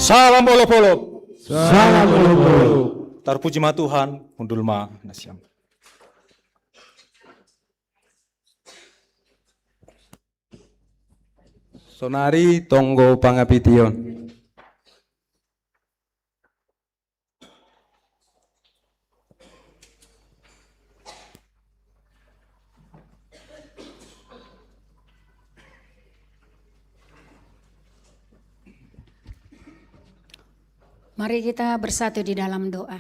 Salam olop-olop. Salam olop-olop. Tarpuji ma Tuhan, hundul ma na siam. Sonari tonggo pangapition. Mari kita bersatu di dalam doa.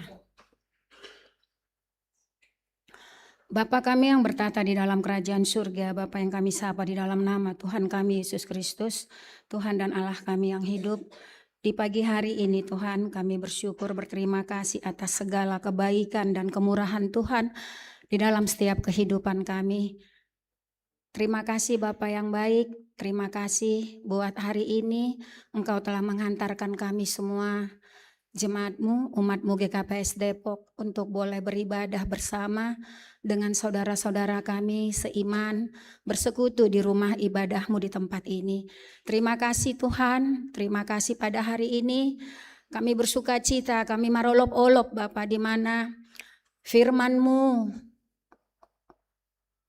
Bapa kami yang bertata di dalam kerajaan surga, Bapa yang kami sapa di dalam nama Tuhan kami Yesus Kristus, Tuhan dan Allah kami yang hidup, di pagi hari ini Tuhan kami bersyukur, berterima kasih atas segala kebaikan dan kemurahan Tuhan di dalam setiap kehidupan kami. Terima kasih Bapa yang baik, terima kasih buat hari ini Engkau telah menghantarkan kami semua jemaat-Mu, umat-Mu G K P S Depok untuk boleh beribadah bersama dengan saudara-saudara kami seiman bersekutu di rumah ibadah-Mu di tempat ini. Terima kasih Tuhan, terima kasih pada hari ini kami bersuka cita, kami marolop-olop Bapa di mana firman-Mu,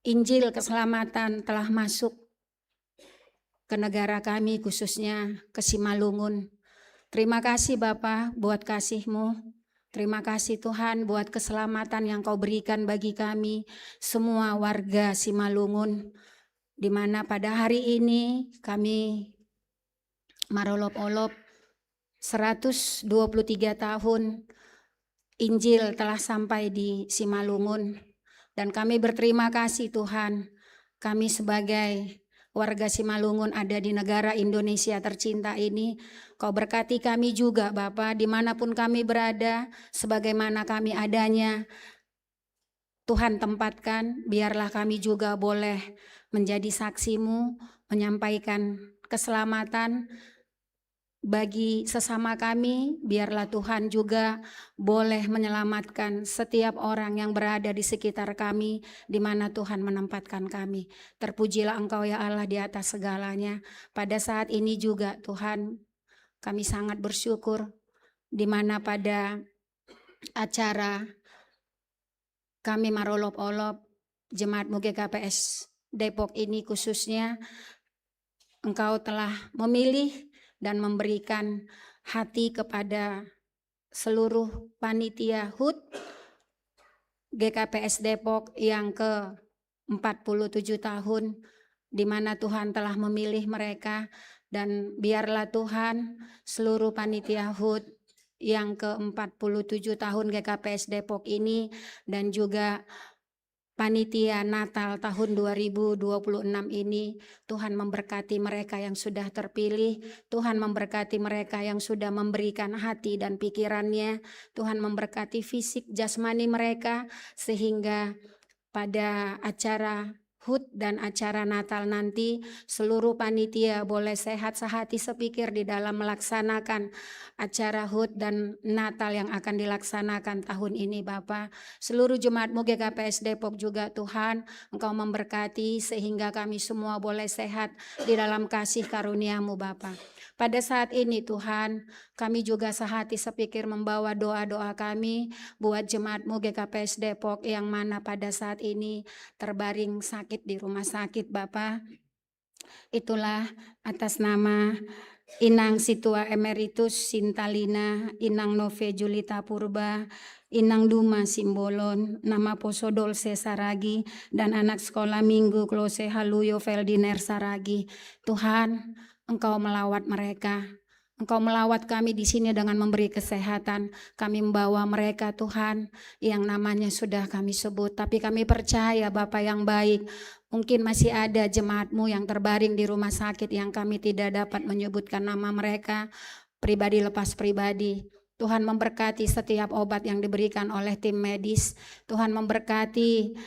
Injil keselamatan telah masuk ke negara kami, khususnya ke Simalungun. Terima kasih Bapa buat kasih-Mu. Terima kasih Tuhan buat keselamatan yang Kau berikan bagi kami, semua warga Simalungun, di mana pada hari ini kami marolop-olop seratus dua puluh tiga tahun Injil telah sampai di Simalungun. Dan kami berterima kasih Tuhan, kami sebagai warga Simalungun ada di negara Indonesia tercinta ini. Kau berkati kami juga Bapa, dimanapun kami berada, sebagaimana kami adanya. Tuhan tempatkan, biarlah kami juga boleh menjadi saksi-Mu, menyampaikan keselamatan bagi sesama kami. Biarlah Tuhan juga boleh menyelamatkan setiap orang yang berada di sekitar kami, di mana Tuhan menempatkan kami. Terpujilah Engkau ya Allah di atas segalanya. Pada saat ini juga Tuhan, kami sangat bersyukur di mana pada acara kami marolop-olop, jemaat-Mu G K P S Depok ini khususnya, Engkau telah memilih dan memberikan hati kepada seluruh panitia HUT G K P S Depok yang ke empat puluh tujuh tahun, di mana Tuhan telah memilih mereka. Dan biarlah Tuhan, seluruh panitia HUT yang ke empat puluh tujuh tahun G K P S Depok ini dan juga panitia Natal tahun dua ribu dua puluh enam ini, Tuhan memberkati mereka yang sudah terpilih, Tuhan memberkati mereka yang sudah memberikan hati dan pikirannya, Tuhan memberkati fisik jasmani mereka, sehingga pada acara HUT dan acara Natal nanti, seluruh panitia boleh sehat sehati sepikir di dalam melaksanakan acara HUT dan Natal yang akan dilaksanakan tahun ini, Bapa. Seluruh jemaat-Mu G K P S Depok juga, Tuhan, Engkau memberkati sehingga kami semua boleh sehat di dalam kasih karunia-Mu, Bapa. Pada saat ini, Tuhan, kami juga sehati sepikir membawa doa-doa kami buat jemaat-Mu G K P S Depok yang mana pada saat ini terbaring sakit di rumah sakit, Bapa. Itulah atas nama Inang Situa Emeritus Sintalina, Inang Nove Julita Purba, Inang Duma Simbolon, Nama Poso Dolce Saragi, dan anak sekolah minggu Klose Haluyo Feldiner Saragi. Tuhan, Engkau melawat mereka. Engkau melawat kami di sini dengan memberi kesehatan. Kami membawa mereka, Tuhan, yang namanya sudah kami sebut. Tapi kami percaya, Bapa yang baik, mungkin masih ada jemaat-Mu yang terbaring di rumah sakit yang kami tidak dapat menyebutkan nama mereka, pribadi lepas pribadi. Tuhan memberkati setiap obat yang diberikan oleh tim medis. Tuhan memberkati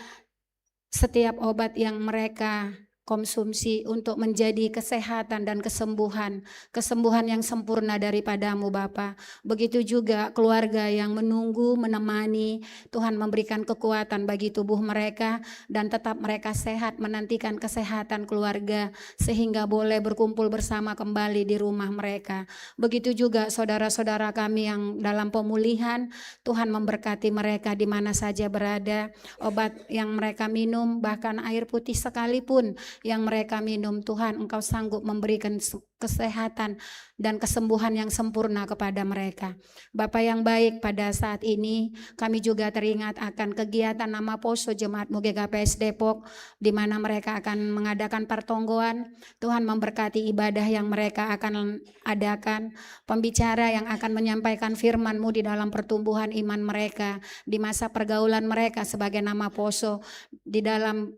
setiap obat yang mereka konsumsi untuk menjadi kesehatan dan kesembuhan, kesembuhan yang sempurna daripada-Mu, Bapa. Begitu juga keluarga yang menunggu, menemani, Tuhan memberikan kekuatan bagi tubuh mereka dan tetap mereka sehat menantikan kesehatan keluarga sehingga boleh berkumpul bersama kembali di rumah mereka. Begitu juga saudara-saudara kami yang dalam pemulihan, Tuhan memberkati mereka di mana saja berada. Obat yang mereka minum, bahkan air putih sekalipun yang mereka minum, Tuhan, Engkau sanggup memberikan se-, kesehatan dan kesembuhan yang sempurna kepada mereka. Bapa yang baik, pada saat ini kami juga teringat akan kegiatan Nama Poso Jemaat-Mu G K P S Depok, di mana mereka akan mengadakan pertonggoan. Tuhan memberkati ibadah yang mereka akan adakan, pembicara yang akan menyampaikan firman-Mu di dalam pertumbuhan iman mereka, di masa pergaulan mereka sebagai Nama Poso, di dalam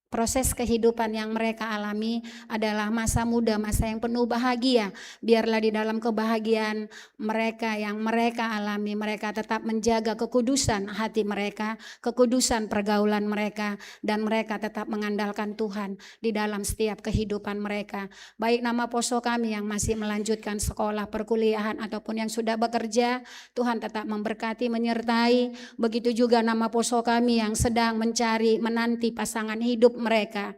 proses kehidupan yang mereka alami adalah masa muda, masa yang penuh bahagia. Biarlah di dalam kebahagiaan mereka yang mereka alami, mereka tetap menjaga kekudusan hati mereka, kekudusan pergaulan mereka, dan mereka tetap mengandalkan Tuhan di dalam setiap kehidupan mereka. Baik Nama Poso kami yang masih melanjutkan sekolah perkuliahan ataupun yang sudah bekerja, Tuhan tetap memberkati, menyertai. Begitu juga Nama Poso kami yang sedang mencari, menanti pasangan hidup mereka.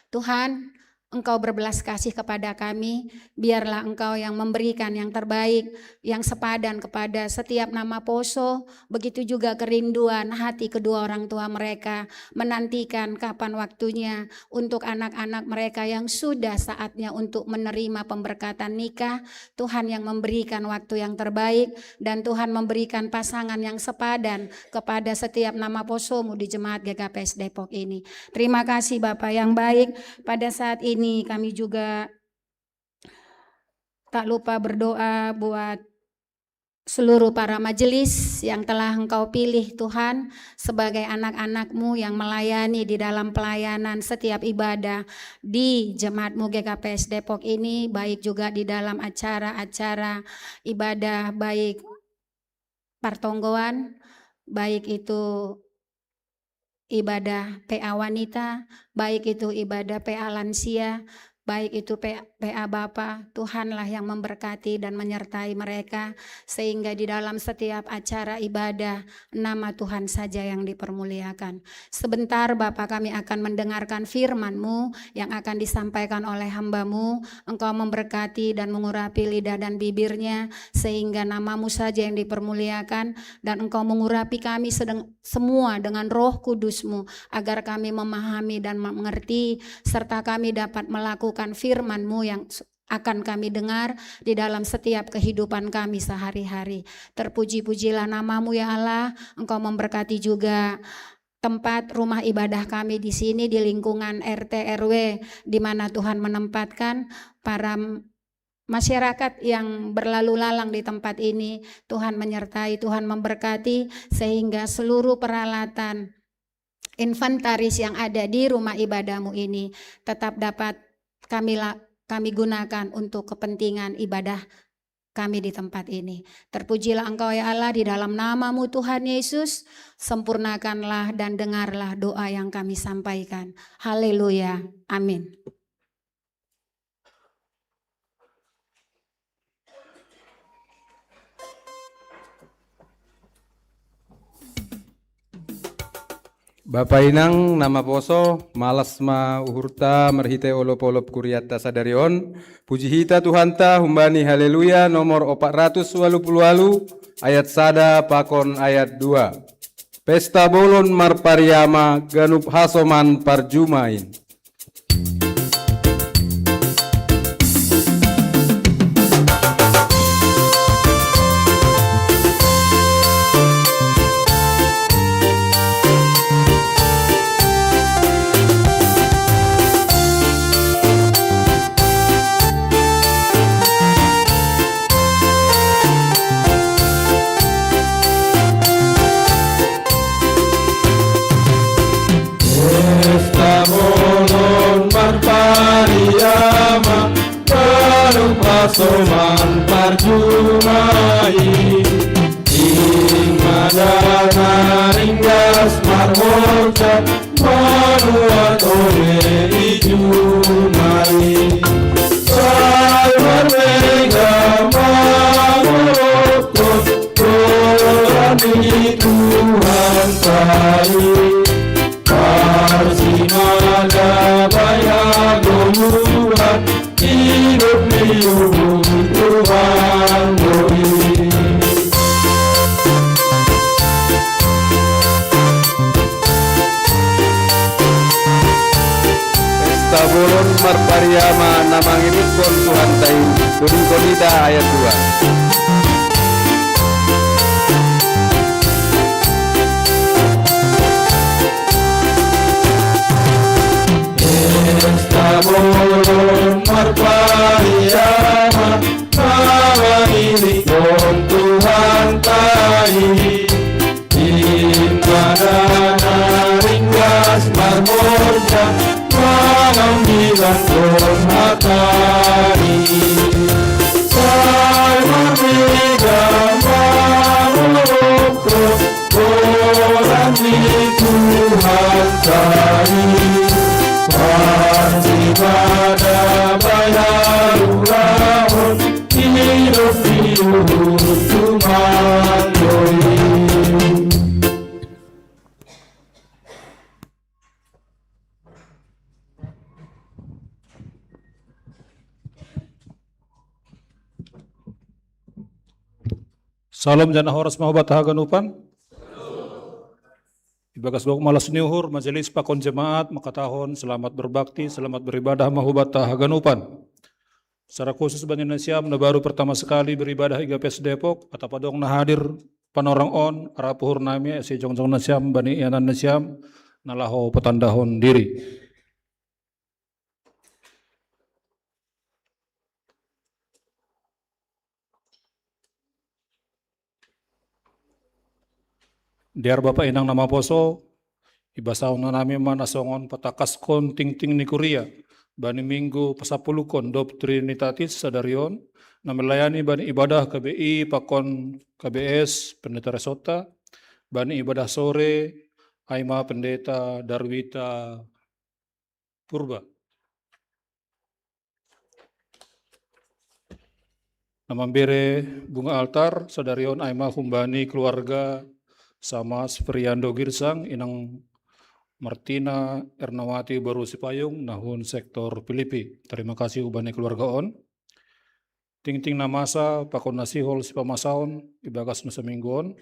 Tuhan, Engkau berbelas kasih kepada kami, biarlah Engkau yang memberikan yang terbaik, yang sepadan kepada setiap nama poso, begitu juga kerinduan hati kedua orang tua mereka, menantikan kapan waktunya untuk anak-anak mereka yang sudah saatnya untuk menerima pemberkatan nikah. Tuhan yang memberikan waktu yang terbaik, dan Tuhan memberikan pasangan yang sepadan kepada setiap nama posomu di Jemaat G K P S Depok ini. Terima kasih Bapak yang baik. Pada saat ini kami juga tak lupa berdoa buat seluruh para majelis yang telah Engkau pilih, Tuhan, sebagai anak-anak-Mu yang melayani di dalam pelayanan setiap ibadah di Jemaat-Mu G K P S Depok ini, baik juga di dalam acara-acara ibadah, baik partonggoan, baik itu ibadah P A wanita, baik itu ibadah P A lansia, baik itu P-, P A Bapa, Tuhanlah yang memberkati dan menyertai mereka, sehingga di dalam setiap acara ibadah, nama Tuhan saja yang dipermuliakan. Sebentar, Bapa, kami akan mendengarkan firman-Mu yang akan disampaikan oleh hamba-Mu. Engkau memberkati dan mengurapi lidah dan bibirnya, sehingga nama-Mu saja yang dipermuliakan, dan Engkau mengurapi kami sedeng-, semua dengan Roh Kudus-Mu, agar kami memahami dan mengerti, serta kami dapat melakukan firman-Mu yang s-, akan kami dengar di dalam setiap kehidupan kami sehari-hari. Terpuji-pujilah nama-Mu, ya Allah. Engkau memberkati juga tempat rumah ibadah kami di sini, di lingkungan R T R W di mana Tuhan menempatkan para m-, masyarakat yang berlalu lalang di tempat ini. Tuhan menyertai, Tuhan memberkati, sehingga seluruh peralatan inventaris yang ada di rumah ibadah-Mu ini tetap dapat kami la-, kami gunakan untuk kepentingan ibadah kami di tempat ini. Terpujilah Engkau, ya Allah, di dalam nama-Mu, Tuhan Yesus. Sempurnakanlah dan dengarlah doa yang kami sampaikan. Haleluya. Amin. Bapa inang nama poso, malas ma uhurta marhite olop-olop kuriatta sadari on. Puji hita Tuhanta humbani Haleluya nomor opat ratus walu puluh walu, ayat sada pakon ayat dua. Pesta bolon marpariama, ganup hasoman parjuma i. Pesta bolon marpariama, ganup hasoman parjuma i. Ingma dana ringgas marhorja, manuat ole i juma i. Sai marmega mangolokkon goran ni Tuhanta i. Parsimada bai hagoluhan, idup ni uhum Tuhan do i. Pesta bolon marpariama na mangidutkon Tuhanta i. Dodingkon hita ayat dua. Pesta bolon marpariama, na mangiringkon Tuhanta i. Ingma dana ringgas marhorja, mangambilankon hata i. Sai marmega mangolokkon goran ni Tuhanta i. Parsimada Salam jana horas ma hubata haganupan. Ibagas gok malas ni uhur, majelis pakon jemaat makatahon selamat berbakti, selamat beribadah ma hubata haganupan. Secara khusus bani nasiam na baru pertama sekali beribadah i Gapes Depok, atap adong na hadir panorang on, arap uhur nami ase jongjong nasiam bani ianan nasiam na laho patandahon diri. Dear Bapa Inang na maposo, ibasaon nami ma na songon patakaskon tingting ni kuria bani minggu pasampuluhkon dob Trinitatis sadari on, na melayani bani ibadah K B I pakon K B S pendeta resort-ta, bani ibadah sore ai ma pendeta Darwita Purba. Na mambere bunga altar sadari on ai ma humbani keluarga Samas Friando Girsang, Inang Martina Ernawati boru Sipayung, na hun sektor Pilipi. Terima kasih humbani keluarga on. Tingting na masa pakon na sihol sipamasaon ibagas na saminggu on.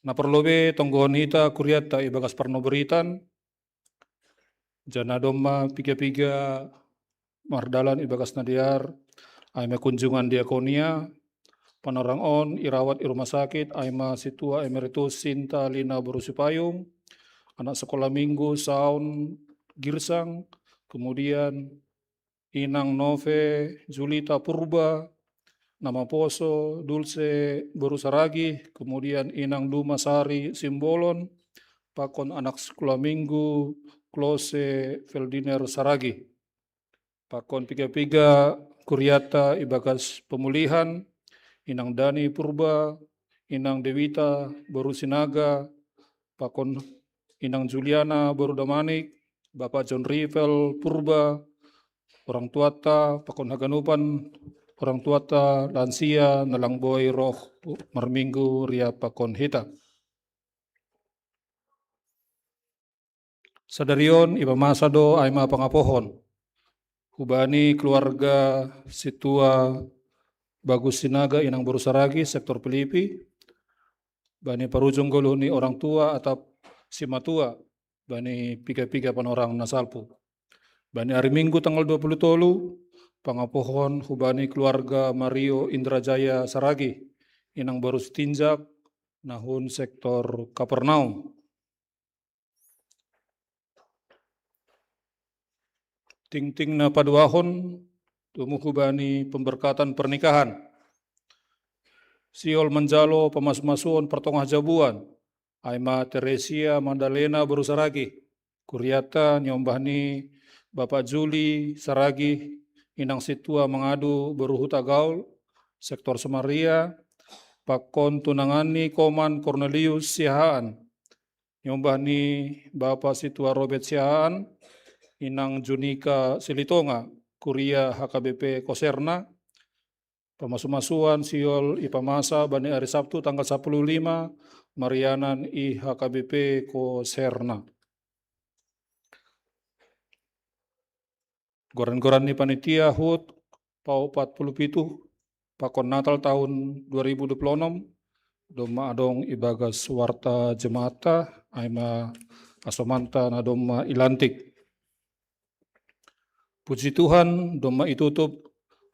Na parlobei tonggohon hita kuriatta ibagas parnoberitan, jana domma piga-piga mardalan ibagas na dear, ai ma kunjungan diakonia, panorang on irawat i rumah sakit, ai ma sintua emeritus Sinta Lina boru Sipayung, anak sekolah minggu Saun Girsang, kemudian Inang Nove Julita Purba, na maposo Dulce boru Saragih, kemudian Inang Duma Sari Simbolon, pakon anak sekolah minggu Klose Feldiner Saragih. Pakon piga-piga kuriatta ibagas pemulihan, Inang Dani Purba, Inang Dewita boru Sinaga, pakon Inang Juliana boru Damanik, Bapak John Rivel Purba, orang tuata pakon haganupan orang tuata lansia na lang boi roh marminggu riap pakon hita. Sadari on ipamasa do ai ma pangapohon hubani keluarga sintua Bagus Sinaga Inang boru Saragih sektor Pilipi, bani parujung goluh ni orang tua atap simatua bani piga-piga panorang na salpu. Bani ari Minggu tanggal dua puluh tolu, pangapohon hubani keluarga Mario Indrajaya Saragih, Inang boru Sitinjak, na hun sektor Kapernaum. Tingting na paduahon, tumu hubani pemberkatan pernikahan. Sihol manjalo pamasumasuon partongah jabuan, ai ma Teresia Magdalena boru Saragih, kuriatta niombah ni Bapak Juli Saragih, Inang sintua Mangadu boru Hutagaol, sektor Samaria, pakon tunangan ni Koman Kornelius Siahaan, niombah ni Bapa sintua Robert Siahaan, Inang Junika Silitonga, kuria H K B P Koserna, pamasumasuan sihol ipamasa bani ari Sabtu tanggal sapuluh lima, marianan i H K B P Koserna. Goran-goran ni panitia HUT paopat puluh pitu, pakon Natal tahun dua ribu dua puluh enam, domma adong ibagas warta jemaatta, ai ma asomanta na domma ilantik. Puji Tuhan, domma itutup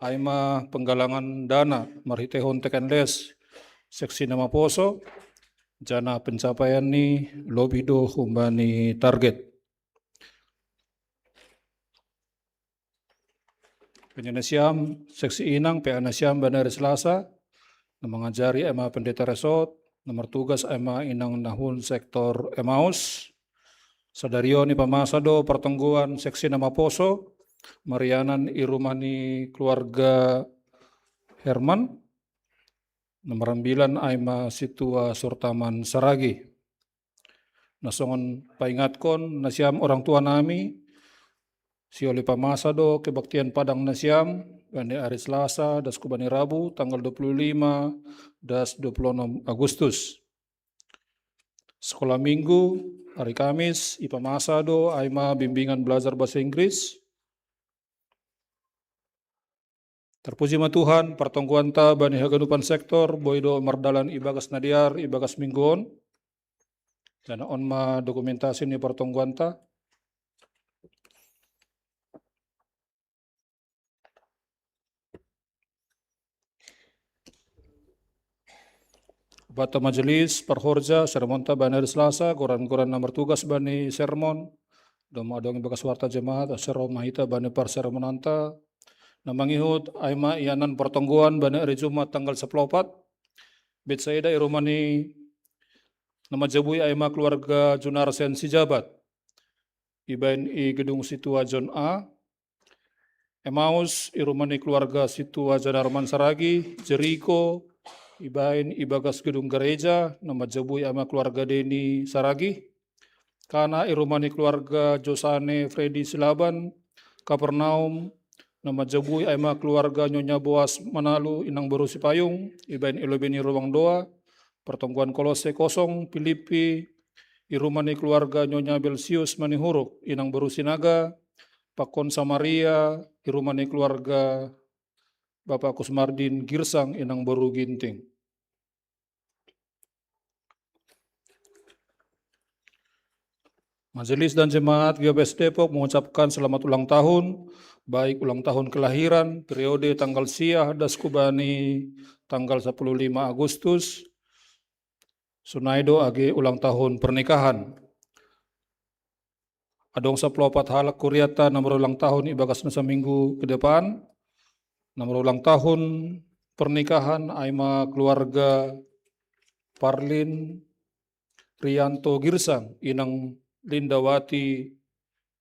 ai ma penggalangan dana marhiteihon teken les seksi na maposo, jana pencapaian ni lobih do humbani target. Penyanasiam seksi inang pe anasiam bani ari Selasa, na mangajari ai ma pendeta resort, na martugas ai ma inang na hun sektor Emaus. Sadari on ipamasa do partonggoan seksi na maposo, marianan i rumah ni keluarga Herman, na marambilan ai ma sintua Surtaman Saragih. Na songon paingatkon nasiam orang tua nami, sihol ipamasa do kebaktian padang nasiam, bani ari Selasa das hubani Rabu tanggal dua puluh lima das dua puluh enam Agustus. Sekolah Minggu, ari Kamis, ipamasa do ai ma bimbingan belajar bahasa Inggris, Terpuji ma Tuhan, pertongguanta bani haganupan sektor, boi do mardalan ibagas na dear, ibagas minggu on. Dan on ma dokumentasi ni pertongguanta. Bata majelis, parhorja, sermonta bani ari Selasa, goran-goran na martugas bani sermon, doma adong ibagas warta jemaat, sero ma hita bani parsermonanta, na mangihut, ai ma ianan pertongguan bani ari Jumat tanggal sapuluh opat, Betsaida i rumah ni na manjabui ai ma keluarga Junarsen Sijabat, ibaen i gedung Situa John A, Emaus, i rumah ni keluarga Situa Janarman Saragi, Jeriko, ibaen ibagas gedung gereja, na manjabui ai ma keluarga Deni Saragi, Kana, i rumah ni keluarga Josane Freddy Silaban, Kapernaum, na manjabui ai ma keluarga Nyonya Boas Manalu, inang boru Sipayung, ibaen i lobei ni ruang doa, pertongguan Kolose kosong, Filipi, i rumah ni keluarga Nyonya Belsius Manihuruk, inang boru Sinaga, pakon Samaria, i rumah ni keluarga Bapak Kusmardin Girsang, inang boru Ginting. Majelis dan jemaat G P S Depok mengucapkan selamat ulang tahun, baik ulang tahun kelahiran periode tanggal sia das kubani tanggal sapuluh lima Agustus, sonai do age ulang tahun pernikahan. Adong sapuluh opat halak kuriata na marulang tahun ibagas na saminggu ke depan, na marulang tahun pernikahan ai ma keluarga Parlin Rianto Girsang, inang Lindawati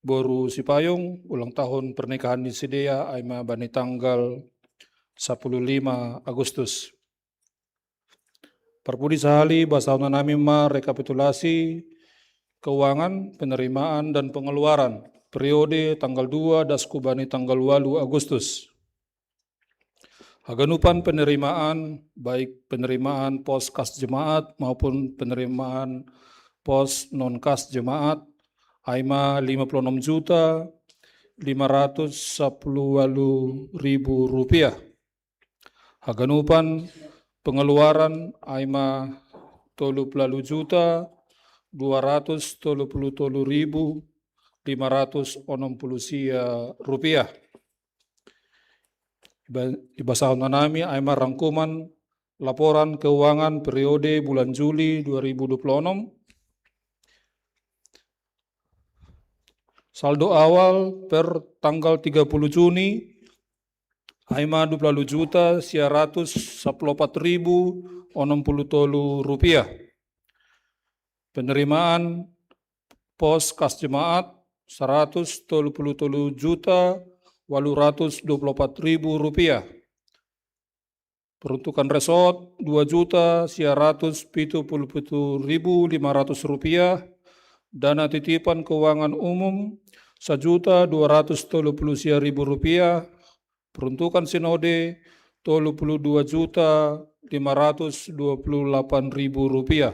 boru Sipayung, ulang tahun pernikahan ni sidea ai ma bani tanggal sapuluh lima Agustus. Parpudi sahali, basahon nami ma rekapitulasi keuangan, penerimaan, dan pengeluaran periode tanggal dua das kubani tanggal walu Agustus. Haganupan penerimaan, baik penerimaan pos kas jemaat maupun penerimaan pos non kas jemaat, ai ma lima puluh enam juta lima ratus sapuluh walu ribu rupiah. Haganupan pengeluaran ai ma tolu puluh walu juta dua ratus tolu puluh tolu ribu lima ratus onom puluh sia rupiah. Iba-, ibasahon nami ai ma rangkuman laporan keuangan periode bulan Juli dua ribu dua puluh enam. Saldo awal per tanggal tiga puluh Juni ai ma dua puluh walu juta sia ratus sapuluh opat ribu onom puluh tolu rupiah. Penerimaan pos kas jemaat saratus tolu puluh tolu juta walu ratus dua puluh opat ribu rupiah. Peruntukan resort dua juta sia ratus pitu puluh pitu ribu lima ratus rupiah. Dana titipan keuangan umum sajuta dua ratus tolu puluh sia ribu rupiah. Peruntukan sinode tolu puluh dua juta lima ratus dua puluh lapan ribu rupiah.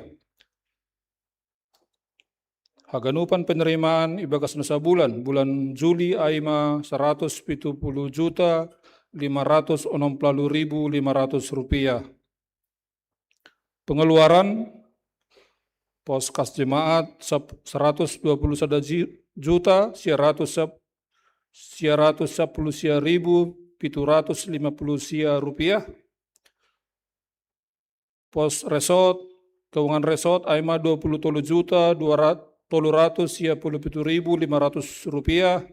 Haganupan penerimaan ibagas na sabulan, bulan Juli ai ma saratus pitu puluh juta lima ratus onom puluh walu ribu lima ratus rupiah. Pengeluaran pos kas jemaat sap-, saratus dua puluh sada ji-, juta sia ratus sap-, sia ratus sapuluh sia ribu pitu ratus lima puluh sia rupiah. Pos resort, keuangan resort ai ma dua puluh tolu juta dua ratus, tolu ratus sia puluh pitu ribu lima ratus rupiah.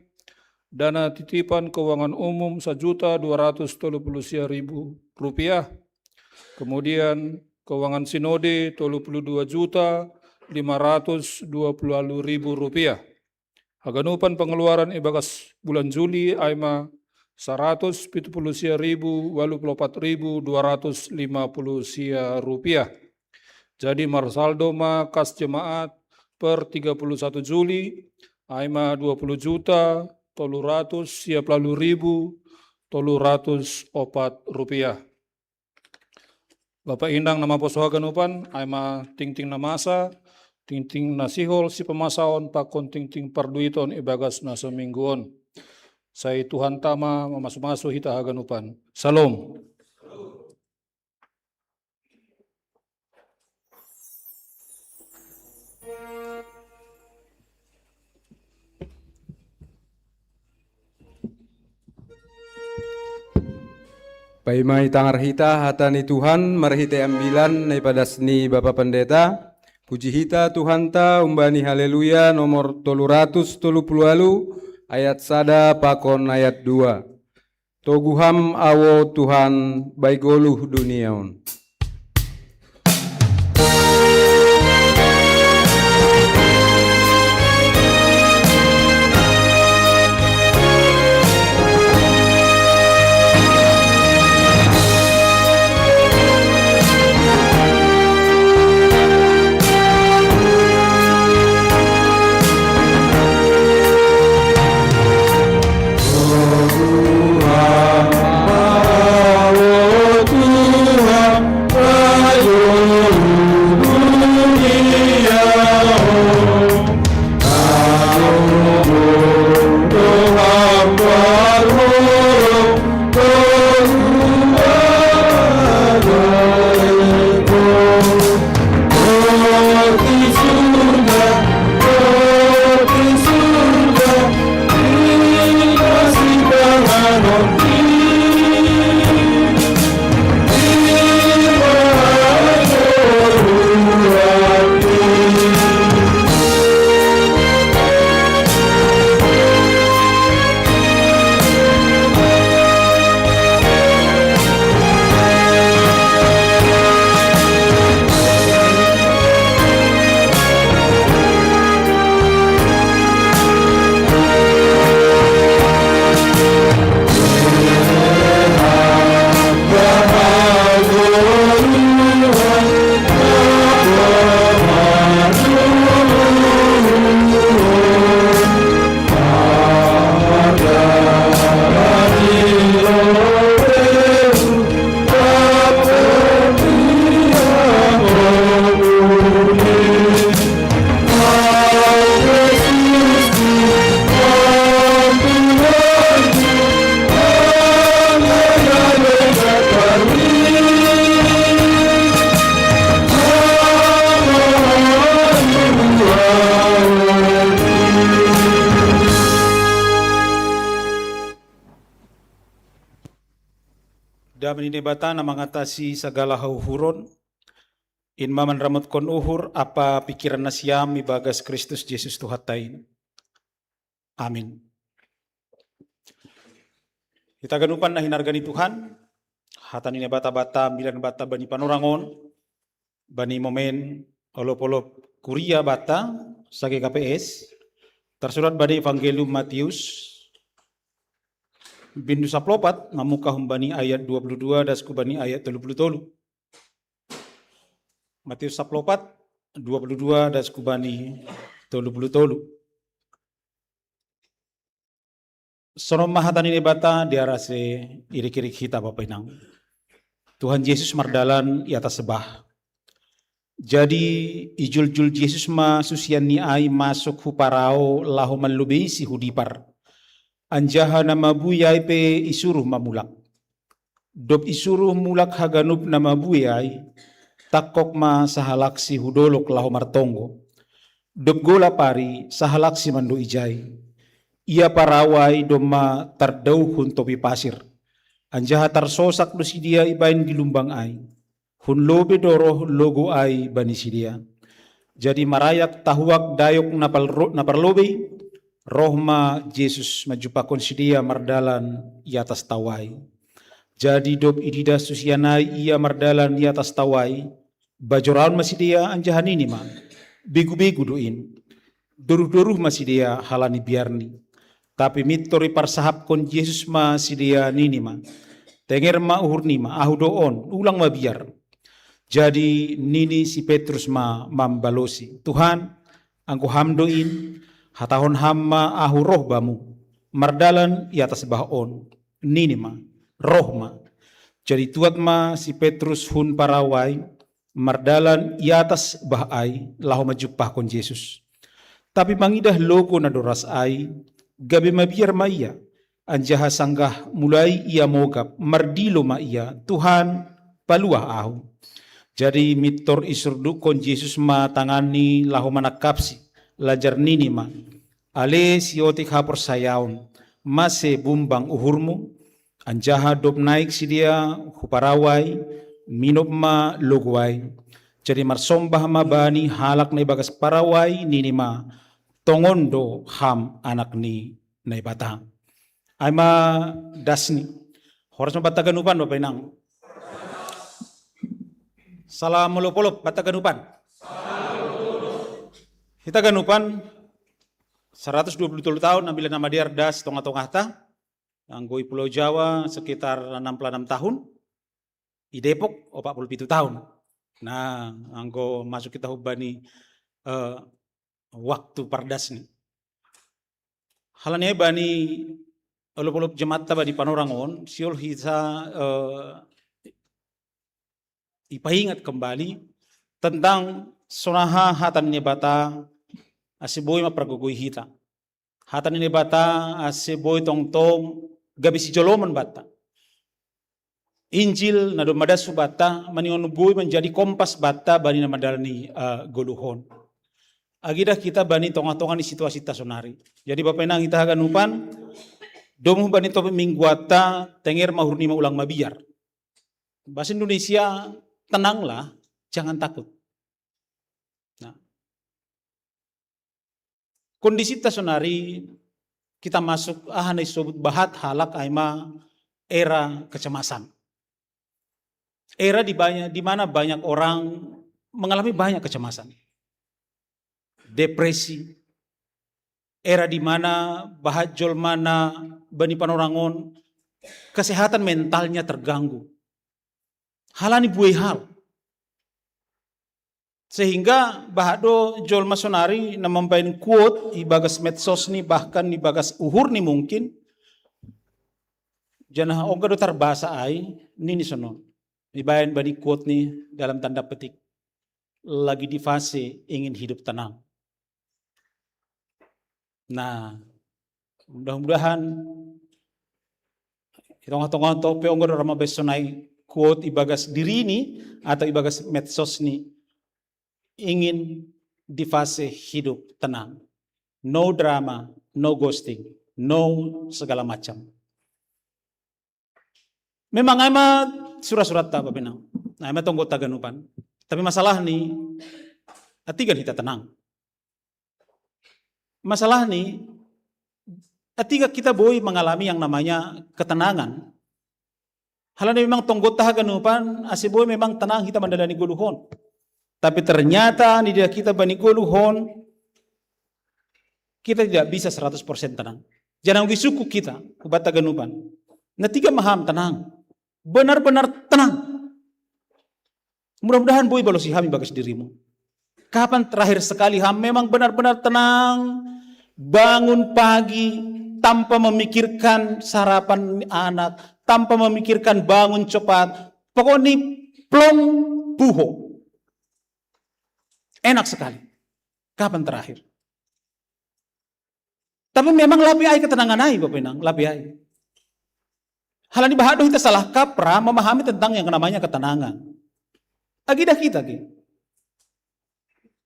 Dana titipan keuangan umum sajuta dua ratus tolu puluh sia ribu rupiah. Kemudian keuangan sinode tolu puluh dua juta lima ratus dua puluh walu ribu rupiah. Haganupan pengeluaran ibagas bulan Juli ai ma saratus pitu puluh sia ribu walu puluh opat ribu dua ratus lima puluh sia rupiah. Jadi marsaldo ma kas jemaat per tiga puluh satu Juli ai ma dua puluh juta tolu ratus sia puluh walu ribu tolu ratus opat rupiah. Bapa inang na maposo haganupan, ai ma tingting na masa, tingting na sihol sipamasaon pakon tingting parduiton ibagas na saminggu on. Sai Tuhanta ma mamasu-masu hita haganupan. Salom. Paima itangar hita hata ni Tuhan marhite ambilan na ipadas ni Bapa Pandeta, puji hita Tuhanta umbani Haleluya nomor tolu ratus tolu pulu alu, ayat sada pakon ayat dua. Togu Ham ahu, Tuhan, bai goluh dunia on. Damai ni Naibata na mangatasi sagala hauhuron, in ma manramotkon uhur ampa pingkiran nasiam ibagas Kristus Jesus Tuhanta in. Amin. Hita ganupan na hinarga ni Tuhan, hata ni Naibata banta ambilan banta bani panorang on, bani momen olop-olop kuria banta sa G K P S, tarsurat bani Evangelium Matius, bindu saplopat, mamungka humbani ayat dua pulu dua das hubani ayat tolu pulu tolu. Matius saplopat, dua pulu dua das hubani tolu pulu tolu. Sonon ma hata ni Naibata, diarase irik-irik hita Bapa Inang. Tuhan Jesus mardalan i atas bah. Jadi ijuljul Jesus ma susianni ai masuk hu parao laho manlobeisi hu dipar. Anjaha na mabui ai pe isuruh ma mulak. Dob isuruh mulak haganup na mabue ai, tangkog ma sahalaksi hu dolog laho martonggo. Dob golap ari sahalaksi mando ijai. Ia parau ai domma tardauhhon topi pasir, anjaha tarsosak do sidea ibaen di lumbang ai. Hun lobei do roh logo ai bani sidea. Jadi marayak tahuak dayok na parlobei, roh ma Jesus manjumpahkon sidea mardalan i atas tao ai. Jadi dob ididah susian ai ia mardalan i atas tao ai, bajoraon ma sidea anjaha nini ma: Begu-begu do in. Doruh-doruh ma sidea halani biarni. Tapi mintor iparsahapkon Jesus ma sidea nini ma: Tenger ma uhurnima, ahu do on, ulang mabiar. Jadi nini si Petrus ma mambalosi: Tuhan, anggo Ham do in, hatahon Ham ma ahu roh Bamu, mardalan i atas bah on. Nini ma: Roh ma. Jadi tuat ma si Petrus hun parau ai, mardalan i atas bah ai laho manjumpahkon Jesus. Tapi mangidah logo na doras ai, gabe mabiar ma ia, Anjaha sanggah mulai ia mogap, mardilo ma ia, "Tuhan, paluah ahu." Jadi mintor isurdukkon Jesus ma tanganni laho manangkapsi, lanjar nini ma, "Ale siotik haporsayaon, mase bumbang uhurmu?" Anjaha dob naik sidea hu parau ai, minop ma logou ai. Jadi marsombah ma bani halak na ibagas parau ai, nini ma, "Tongon do Ham Anak ni Naibata." Ai ma dasni. Horas ma banta ganupan, Bapa Inang. Salam olopolop banta ganupan. Hita ganupan saratus dua puluh tolu taon ambilan na madear das tonga-tongata. Anggo i Pulau Jawa sekitar enam puluh enam tahun, i Depok opat puluh pitu tahun. Nah, anggo masuk hita humbani, eh, waktu pardas ni. Halani ai bani olopolop jemaat ta bani panorang on, siol hita, eh, ipaingat kembali tentang sonaha hata ni Naibata, ase boi ma pargogoi hita. Hata ni Naibata ase boi tongtong gabe sijoloman banta. Injil na domma das hubanta, maningon boi manjadi kompas banta bani na mandalani, eh, goluhon. Agidah hita bani tonga-tonga ni situasi ta sonari. Jadi Bapa Inang hita haganupan, domu bani topik mingguanta, tenger ma uhur ni ma ulang mabiar. Bahasa Indonesia, tenanglah, jangan takut. Nah, kondisi ta sonari, hita masuk aha na isobut bahat halak ai ma era kecemasan. Era di banyak, di mana banyak orang mengalami banyak kecemasan. Depresi. Era di mana bahat jolma na bani panorang on kesehatan mentalnya terganggu. Halani buei hal. Sehingga bahat do jolma sonari na mambaen quote ibagas medsos ni, bahkan ibagas uhur ni mungkin, janah ongga do tarbasa ai, nini sonon. Ibaen bani quote ni dalam tanda petik, "Lagi di fase ingin hidup tenang." Nah, mudah-mudahan di tongah-tongah on pe ongga do ra mambaen sonai quote ibagas dirini atau ibagas medsos ni, ingin di fase hidup tenang. No drama, no ghosting, no segala macam. Memang ai ma surat-suratta, Bapa Inang. Ai ma tonggotta ganupan. Tapi masalah ni, atigan hita tenang. Masalah ni, atigan hita boi mengalami yang namanya ketenangan. Halani memang tonggotta haganupan, ase boi memang tenang hita mandalani goluhon. Tapi ternyata ni dia hita bani goluhon, kita tidak bisa seratus persen tenang. Jangan ongga isungkun hita, hubanta ganupan. Na atigan ma ham tenang. Benar-benar tenang. Mudah-mudahan boi balosi ham ibagas dirimu. Kapan terakhir sekali ham memang benar-benar tenang, bangun pagi tanpa memikirkan sarapan anak, tanpa memikirkan bangun cepat. Pokoknya plong, puho. Enak sekali. Kapan terakhir? Tapi memang lape ai ketenangan ai, Bapa Inang, lape ai. Halani bahat do hita salah kaprah memahami tentang yang namanya ketenangan. Agidah hita ke.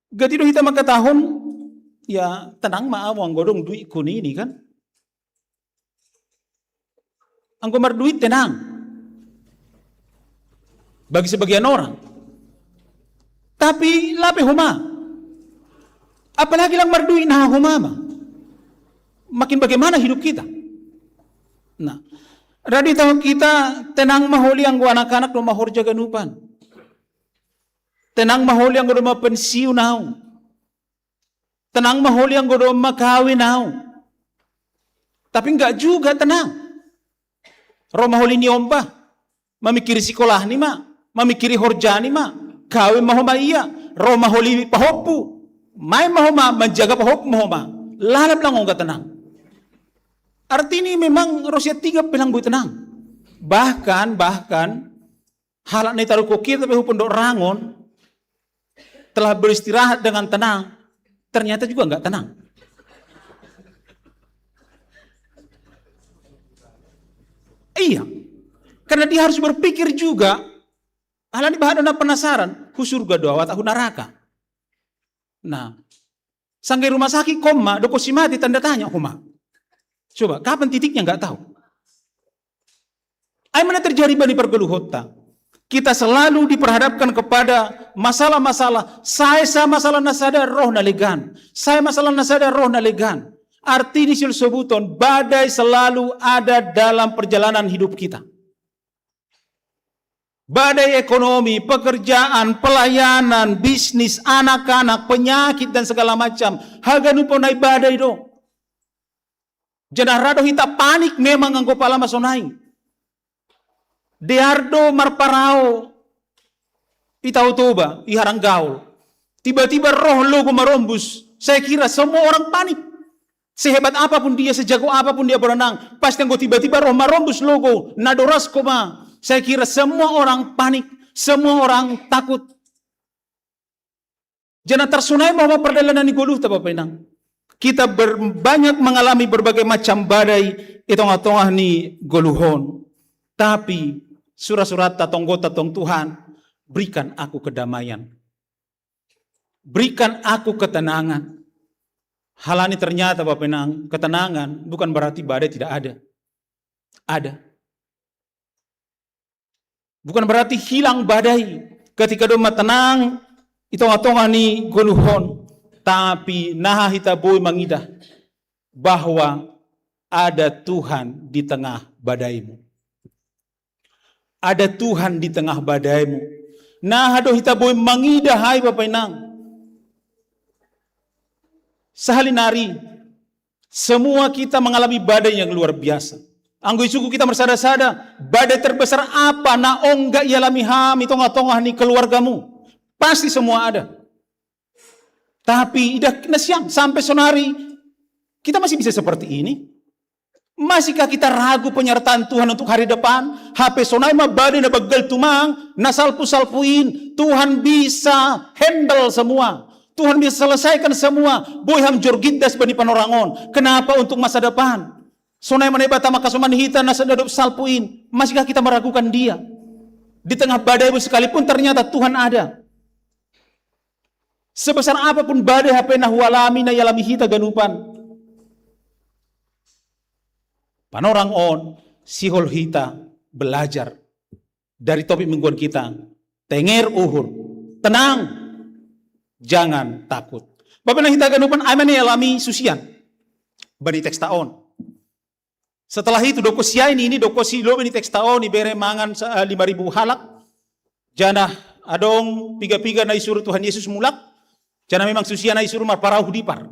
Gati do hita mangkatahon, ya tenang ma ahu anggo adong duitku nini kan. Anggo marduit tenang. Bagi sebagian orang. Tapi lape homa. Apalagi lang marduit na homa ma. Makin bagaimana hidup kita? Nah, ra ditahon hita tenang ma holi anggo anak-anak do mahorja ganupan. Tenang ma holi anggo do mapensiun ahu. Tenang ma holi anggo do makawin ahu. Tapi enggak juga tenang. Ro ma holi ni ombah, mamikiri sikolahni ma, mamikiri horjani ma, kawin ma homa ia, ro ma holi pahompu, main ma homa, manjaga pahompu ma homa, lalap lang ongga tenang. Artini memang ro sian tiga pe lang boi tenang. Bahkan, bahkan, halak na itaruhkon hita pe hu Pondok Rangon, telah beristirahat dengan tenang, ternyata juga nggak tenang. Iya. Karena dia harus berpikir juga, "Ala ni baha do na penasaran, hu surga do ahu atau hu naraka?" Nah, sangga i rumah sakit koma, do ko si mati tanda tanya, homa. Coba, kapan titiknya nggak tahu. Ai mana terjadi bani pargoluhonta. Kita selalu diperhadapkan kepada masalah-masalah. Saya, saya masalah na sada roh na legan. Saya masalah na sada roh na legan. Arti ni sil sobuton, badai selalu ada dalam perjalanan hidup kita. Badai ekonomi, pekerjaan, pelayanan, bisnis, anak-anak, penyakit, dan segala macam. Haganup on ai badai do. Janah ra do hita panik memang anggo palama sonai. Dear do marparau i Tao Toba, i Haranggaol. Tiba-tiba roh logo marombus. Saya kira semua orang panik. Sehebat apapun dia, sejago apapun dia berenang, pasti anggo tiba-tiba roh marombus logo, na doras koma. Saya kira semua orang panik, semua orang takut. Janah tarsonai ma homa pardalanan ni goluhta, Bapa Inang. Kita ber-, banyak mengalami berbagai macam badai i tongah-tongah ni goluh on. Tapi sura-suranta tonggonta tong, "Tuhan, berikan aku kedamaian. Berikan aku ketenangan." Halani ternyata, Bapa Inang, ketenangan bukan berarti badai tidak ada. Ada. Bukan berarti hilang badai ketika domma tenang i tongah-tongah ni goluh on. Tapi naha hita boi mangidah bahwa ada Tuhan di tengah badaimu. Ada Tuhan di tengah badaimu. Naha do hita boi mangidah ai, Bapa Inang. Sahali nari, semua kita mengalami badai yang luar biasa. Anggo i suku kita marsada-sada, badai terbesar apa na ongga ialami ham i tongah-tongah ni keluargamu? Pasti semua ada. Tapi idah nasiam, sampai sonari kita masih bisa seperti ini? Masihkah kita ragu penyertaan Tuhan untuk hari depan? Hape sonai ma badai na banggal tumang, na salpu-salpu in, Tuhan bisa handle semua. Tuhan bisa selesaikan semua. Boi ham jorgit das bani panorang on. Kenapa untuk masa depan? Sonai ma Naibata mangkasomani hita na sada dob salpu in. Masihkah kita meragukan Dia? Di tengah badai sekalipun ternyata Tuhan ada. Sebesar apapun badai hape na hualami, na ialami hita ganupan, panorang on sihol hita belajar dari topik mingguan kita, tenger uhur, tenang, jangan takut. Bapa Inang, hita ganupan ai ma na ialami susian bani teksta on. Setelah itu, do ko si ai ni ini, do ko si lobei ni teksta on, ibere mangan sa-, eh, lima ribu halak. Janah adong piga-piga na isuru Tuhan Yesus mulak. Janah memang susian na isuru marparau hu dipar.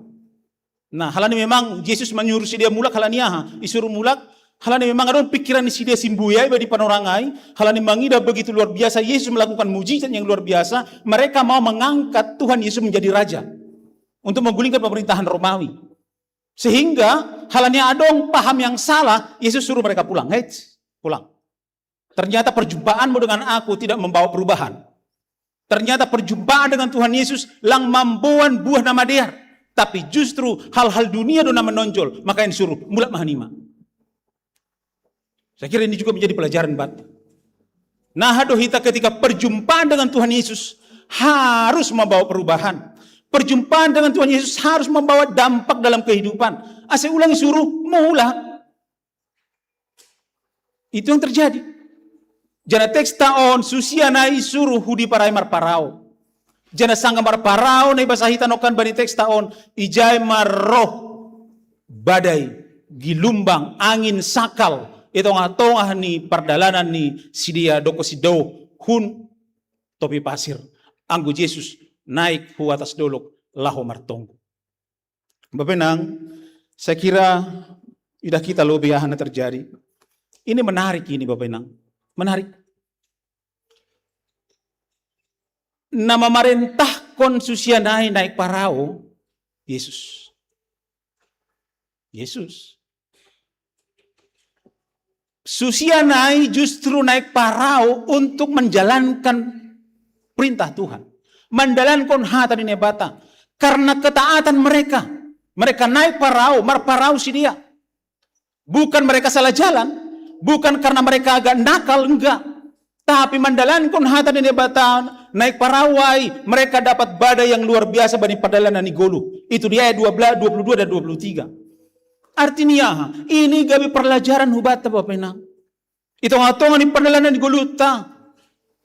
Nah, halani memang Yesus manyuru sidea mulak halani aha? Isuru mulak halani memang adong pikiran ni sidea simbui ai bani panorang ai, halani mangidah begitu luar biasa Yesus melakukan mujizat yang luar biasa, mereka mau mengangkat Tuhan Yesus menjadi raja untuk menggulingkan pemerintahan Romawi. Sehingga halani adong paham yang salah, Yesus suruh mereka pulang. Hei, pulang. Ternyata perjumpaanmu dengan aku tidak membawa perubahan. Ternyata perjumpaan dengan Tuhan Yesus lang mamboan buah na madear. Tapi justru hal-hal dunia do na menonjol, makanya disuruh, "Mulak ma hanima." Saya kira ini juga menjadi pelajaran buat. Naha do hita ketika perjumpaan dengan Tuhan Yesus harus membawa perubahan. Perjumpaan dengan Tuhan Yesus harus membawa dampak dalam kehidupan. Asa ulang suruh, mulak. Itu yang terjadi. Janah teksta on, susian na isuru hu dipar ai marparau. Janah sangga marparau na ibasa hita nongkan bani teksta on, ijai ma roh badai, gilumbang, angin, sakal, i tongah-tongah ni pardalanan ni sidea do ko si dao hun topi pasir. Anggo Jesus naik hu atas dolok laho martonggo. Bapa Inang, saya kira idah kita lobei aha na terjadi. Ini menarik ini, Bapa Inang. Menarik. Na mamarentahkon susian ai naik parau, Yesus. Yesus. Susian ai justru naik parau untuk menjalankan perintah Tuhan. Mandalankan hata ni Naibata. Karena ketaatan mereka, mereka naik parau, marparau sidea. Bukan mereka salah jalan, Bukan karena mereka agak nakal, enggak. Tapi mandalankon hata ni Debata, naik parawai, mereka dapat badai yang luar biasa bani pardalanan ni goluh. Itu di ayat dua belas, dua puluh dua dan dua puluh tiga. Artinya, ini gabe parlajaran hubata Bapa Inang. Itu tonga-tonga ni pardalanan ni goluhta.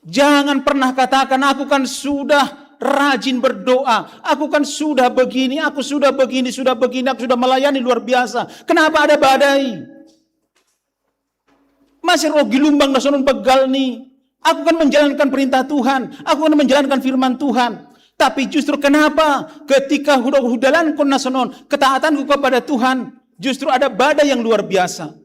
Jangan pernah katakan, "Aku kan sudah rajin berdoa, aku kan sudah begini, aku sudah begini, sudah begini, aku sudah melayani luar biasa. Kenapa ada badai? Masih rogi lumbang nasonon pegal ni. Aku kan menjalankan perintah Tuhan, aku kan menjalankan firman Tuhan." Tapi justru kenapa ketika huda-, hudalankon nasonon ketaatanku kepada Tuhan, justru ada badai yang luar biasa.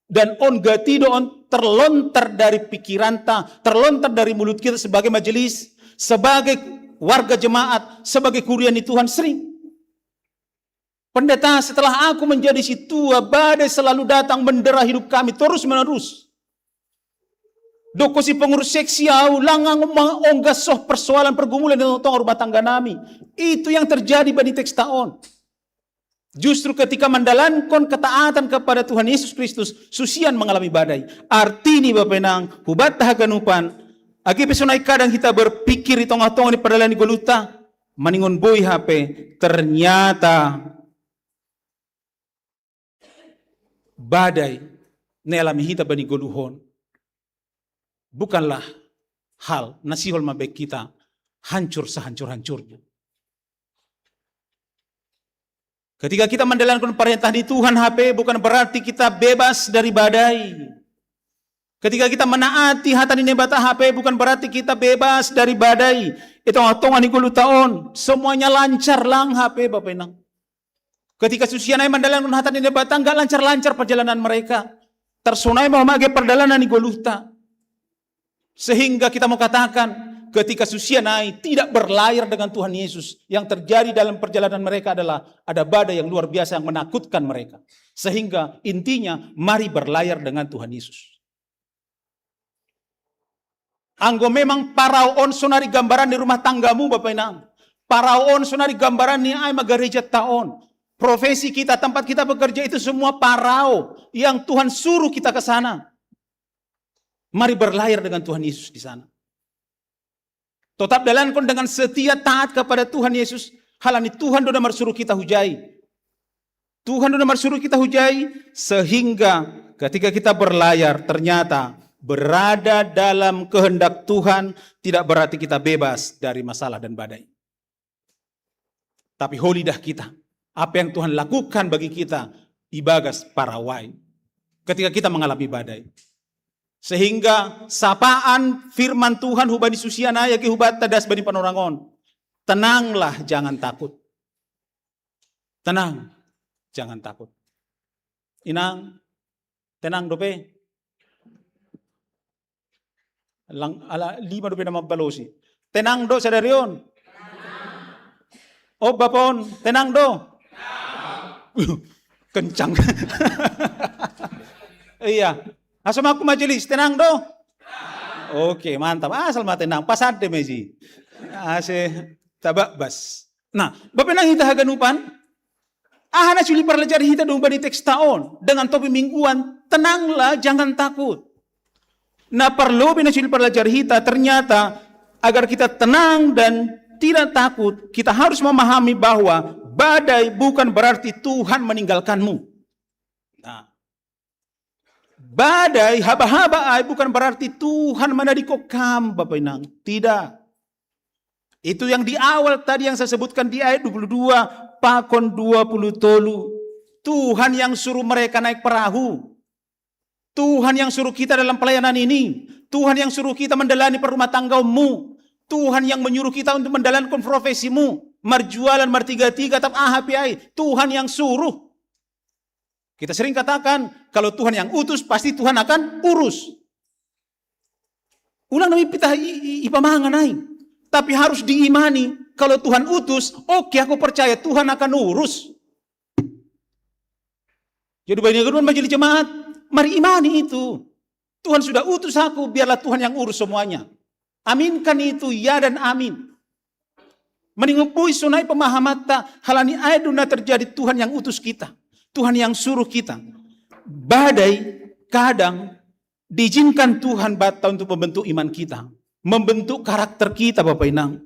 Dan on gati do on terlontar dari pikiranta, terlontar dari mulut kita sebagai majelis, sebagai warga jemaat, sebagai kuria ni Tuhan sering. "Pendeta, setelah aku menjadi si tua, badai selalu datang mendera hidup kami terus menerus. Doko si pengurus seksi au langang mengonggasoh persoalan pergumulan di tonga rumah tangga nami." Itu yang terjadi bani teksta on. Justru ketika mandalankon ketaatan kepada Tuhan Yesus Kristus, susian mengalami badai. Artini Bapa Inang, hubata haganupan, age pe sonai kadang hita berpikir di tonga-tonga ni pardalanan ni goluhta, maningon boi hape, ternyata badai na ialami hita bani goluh on bukanlah hal na sihol mambaen hita hancur sehancur-hancurnya. Ketika kita mandalankon parentah ni Tuhan hape, bukan berarti kita bebas dari badai. Ketika kita menaati hata ni Debata hape, bukan berarti kita bebas dari badai. Itu tonga-tonga ni goluhta on, semuanya lancar lang hape, Bapa Inang. Ketika susian nai mandalankon hata ni Debata, enggak lancar-lancar perjalanan mereka. Tarsonai ma homa age pardalanan ni goluhta. Sehingga kita mau katakan, ketika susian nai tidak berlayar dengan Tuhan Yesus, yang terjadi dalam perjalanan mereka adalah ada badai yang luar biasa yang menakutkan mereka. Sehingga intinya, mari berlayar dengan Tuhan Yesus. Anggo memang parau on sonari gambaran ni rumah tanggamu, Bapa Inang. Parau on sonari gambaran ni ai ma garejanta on. Profesi kita, tempat kita bekerja, itu semua parau yang Tuhan suruh kita ke sana. Mari berlayar dengan Tuhan Yesus di sana. Tetap dalankon dengan setia, taat kepada Tuhan Yesus. Halani Tuhan do na marsuruh kita hujai. Tuhan do na marsuruh kita hujai, sehingga ketika kita berlayar, ternyata berada dalam kehendak Tuhan tidak berarti kita bebas dari masalah dan badai. Tapi holidah kita, apa yang Tuhan lakukan bagi kita ibagas parau ai ketika kita mengalami badai. Sehingga sapaan firman Tuhan hubani susian nai age hubata das bani panorang on. Tenanglah, jangan takut. Tenang, jangan takut. Inang, tenang dope. Lang, ala lima dope na mambalosi. Tenang do sadari on? O Bapa on, tenang do? Kencang. Iya. Asa ma aku majelis, tenang do? Oke, mantap. Asal ma tenang, pasande meji. Ase tababbas. Nah, Bapa Inang hita haganupan, aha na suli parlajari hita do bani teksta on dengan topi mingguan, tenanglah, jangan takut. Na parlobei na suli parlajari hita, ternyata agar kita tenang dan tidak takut, kita harus memahami bahwa badai bukan berarti Tuhan meninggalkanmu. Nah, badai, haba-haba ai bukan berarti Tuhan manadingkon kam, Bapa Inang. Tidak. Itu yang di awal tadi yang saya sebutkan di ayat dua puluh dua, pakon dua puluh tolu. Tuhan yang suruh mereka naik perahu. Tuhan yang suruh kita dalam pelayanan ini. Tuhan yang suruh kita mendalani perumah tanggamu. Tuhan yang menyuruh kita untuk mendalankan profesimu. Marjualan, martiga-tiga, tap aha pe ai. Tuhan yang suruh. Kita sering katakan, kalau Tuhan yang utus, pasti Tuhan akan urus. Ulang nami pita i, i, ipamangan ai. Tapi harus diimani, kalau Tuhan utus, oke, aku percaya Tuhan akan urus. Jadi banyak kedua majelis jemaat, mari imani itu. Tuhan sudah utus aku, biarlah Tuhan yang urus semuanya. Aminkan itu, ya dan amin. Maningon boi sonai pemahamanta, halani ai do na terjadi Tuhan yang utus kita. Tuhan yang suruh kita. Badai, Kadang diizinkan Tuhan bata untuk membentuk iman kita, membentuk karakter kita, Bapak Inang.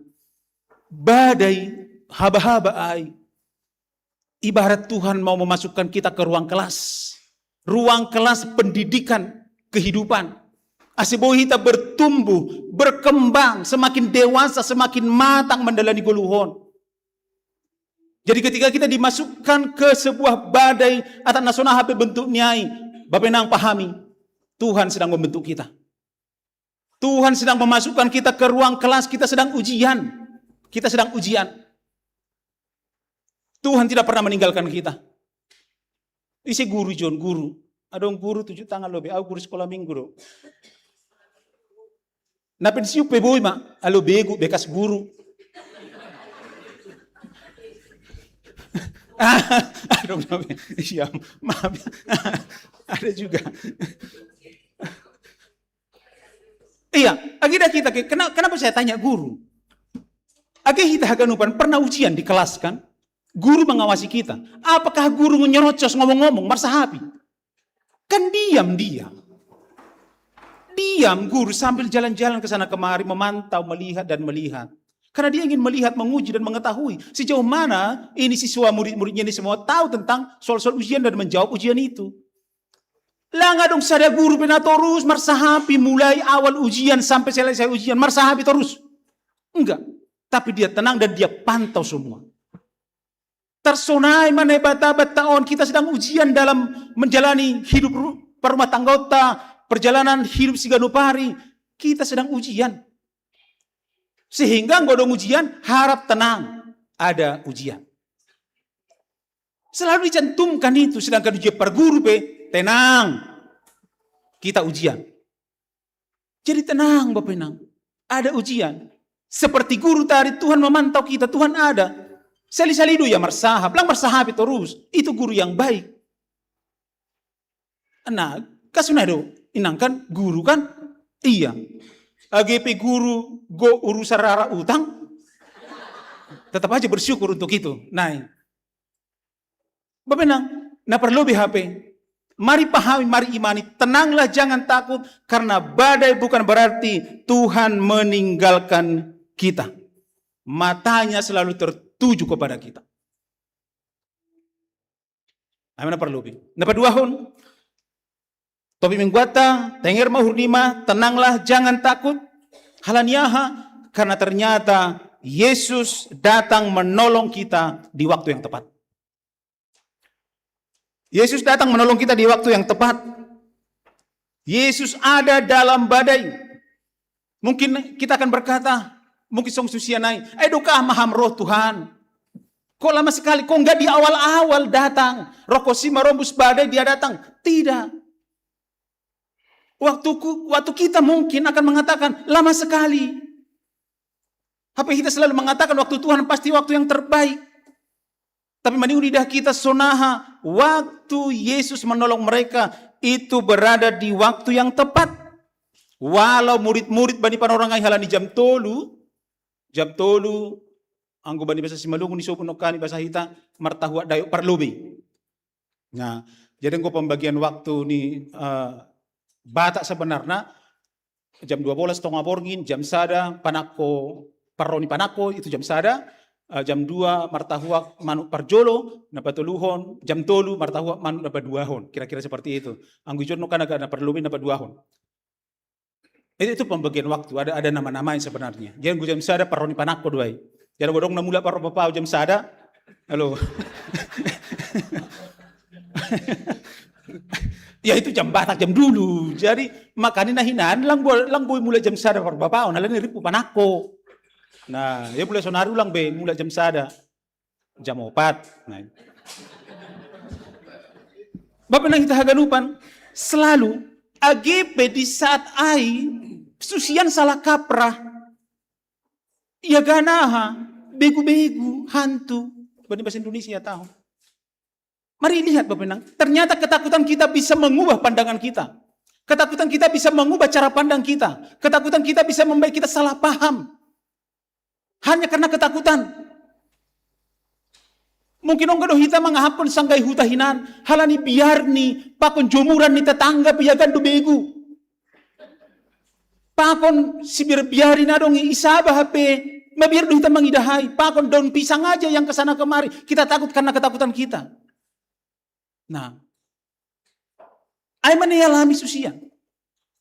Badai, haba-haba ai. Ibarat Tuhan mau memasukkan kita ke ruang kelas. Ruang kelas pendidikan kehidupan. Ase boi hita bertumbuh, berkembang, semakin dewasa, semakin matang menjalani goluhon. Jadi ketika kita dimasukkan ke sebuah badai atau nasona hape bentuk niai, Bapak Inang pahami, Tuhan sedang membentuk kita. Tuhan sedang memasukkan kita ke ruang kelas, kita sedang ujian. Kita sedang ujian. Tuhan tidak pernah meninggalkan kita. Ise guru, John, guru. Adong guru tujuh tangan lobi, au guru sekolah minggu do. Na pensiun pe boi ma, alo begu bekas guru. Aduh, iya, maaf. Ada juga. Iya, age da kita ke, kena-, kenapa saya tanya guru? Age hita haganupan pernah ujian di kelas kan? Guru mengawasi kita. Apakah guru nyerocos ngomong-ngomong, marsahapi? Kan diam dia. Diam guru sambil jalan-jalan ke sana kemari, memantau, melihat dan melihat. Karena dia ingin melihat, menguji dan mengetahui sejauh mana ini siswa murid-muridnya ini semua tahu tentang soal-soal ujian dan menjawab ujian itu. Langa dong sada guru pena torus marsahapi mulai awal ujian sampai selesai ujian, marsahapi terus. Enggak. Tapi dia tenang dan dia pantau semua. Tarsonai mana bata-bata on, kita sedang ujian dalam menjalani hidup ru-, perumah tangga ta, perjalanan hidup siganupari. Kita sedang ujian. Sehingga nggodong ujian, harap tenang. Ada ujian. Selalu dicantumkan itu, sedangkan ujian perguru pe, tenang. Kita ujian. Jadi tenang, Bapak Inang. Ada ujian. Seperti guru tadi, Tuhan memantau kita, Tuhan ada. Sali-sali do ya marsahap, lang marsahapi terus. Itu guru yang baik. Nah, kasunai do, Inang kan, guru kan? Iya. Age pe guru go urusan rara utang, tetap aja bersyukur untuk itu. Nah, Bapak Inang, na perlu B H P. Mari pahami, mari imani, tenanglah, jangan takut, karena badai bukan berarti Tuhan meninggalkan kita. Matanya selalu tertuju kepada kita. Amin, na perlu B. Na paduahon, topi mingguanta, tenger ma uhur nima, tenanglah, jangan takut. Hal ni aha? Karena ternyata Yesus datang menolong kita di waktu yang tepat. Yesus datang menolong kita di waktu yang tepat. Yesus ada dalam badai. Mungkin kita akan berkata, mungkin song susianai, "Eh, do ka maham roh Tuhan? Kok lama sekali? Kok nggak di awal-awal datang? Roh Kudus marombus badai, dia datang." Tidak. Waktuku, waktu kita mungkin akan mengatakan, "Lama sekali." Tapi kita selalu mengatakan, "Waktu Tuhan pasti waktu yang terbaik." Tapi mani hu lidah kita sonaha, waktu Yesus menolong mereka itu berada di waktu yang tepat. Walau murid-murid bani panorangai hal ni jam tolu, jam tolu, anggo bani bahasa Simalungun ni sobu nongkani bahasa hita, martahuak dayok parlobei. Nah, jadi anggo pembagian waktu ni, eh, Batak sebenarnya jam dua belas tonga borngin, jam sada panakko, parroni panakko, itu jam sada, eh, jam dua martahuak manuk parjolo, na patoluhon, jam tolu martahuak manuk na paduahon, kira-kira seperti itu. Anggo ijon nongkan agak na parlobei na paduahon. Itu, itu pembagian waktu, ada, ada nama-namanya sebenarnya. Jadi anggo jam sada parroni panakko do ai. Jadi anggo dong na mulak parro bapao jam sada, halo. Ya itu jam Batak, jam dulu. Jadi makanya na hinan lang boi, lang boi mulak jam sada parro bapao, alani ripu panakko. Nah, ya mulai sonari ulang be mulak jam sada. Jam opat. Nah. Bapak Inang hita haganupan, selalu age pe di saat ai susian salah kaprah. Ia ganaha, begu-begu, hantu. Bani bahasa Indonesia tahu. Mari lihat Bapak Inang, ternyata ketakutan kita bisa mengubah pandangan kita. Ketakutan kita bisa mengubah cara pandang kita. Ketakutan kita bisa membuat kita salah paham. Hanya karena ketakutan. Mungkin ongga do hita mangahapkon sanggai huta hinan, halani biar ni, pakon jomuran ni tetangga pe ia ganda do begu. Pakon sibiar-biari na dong i Sabah hape, mabiar do hita mangidahai, pakon daun pisang aja yang ke sana kemari, kita takut karena ketakutan kita. Nah, ai ma na ialami susian.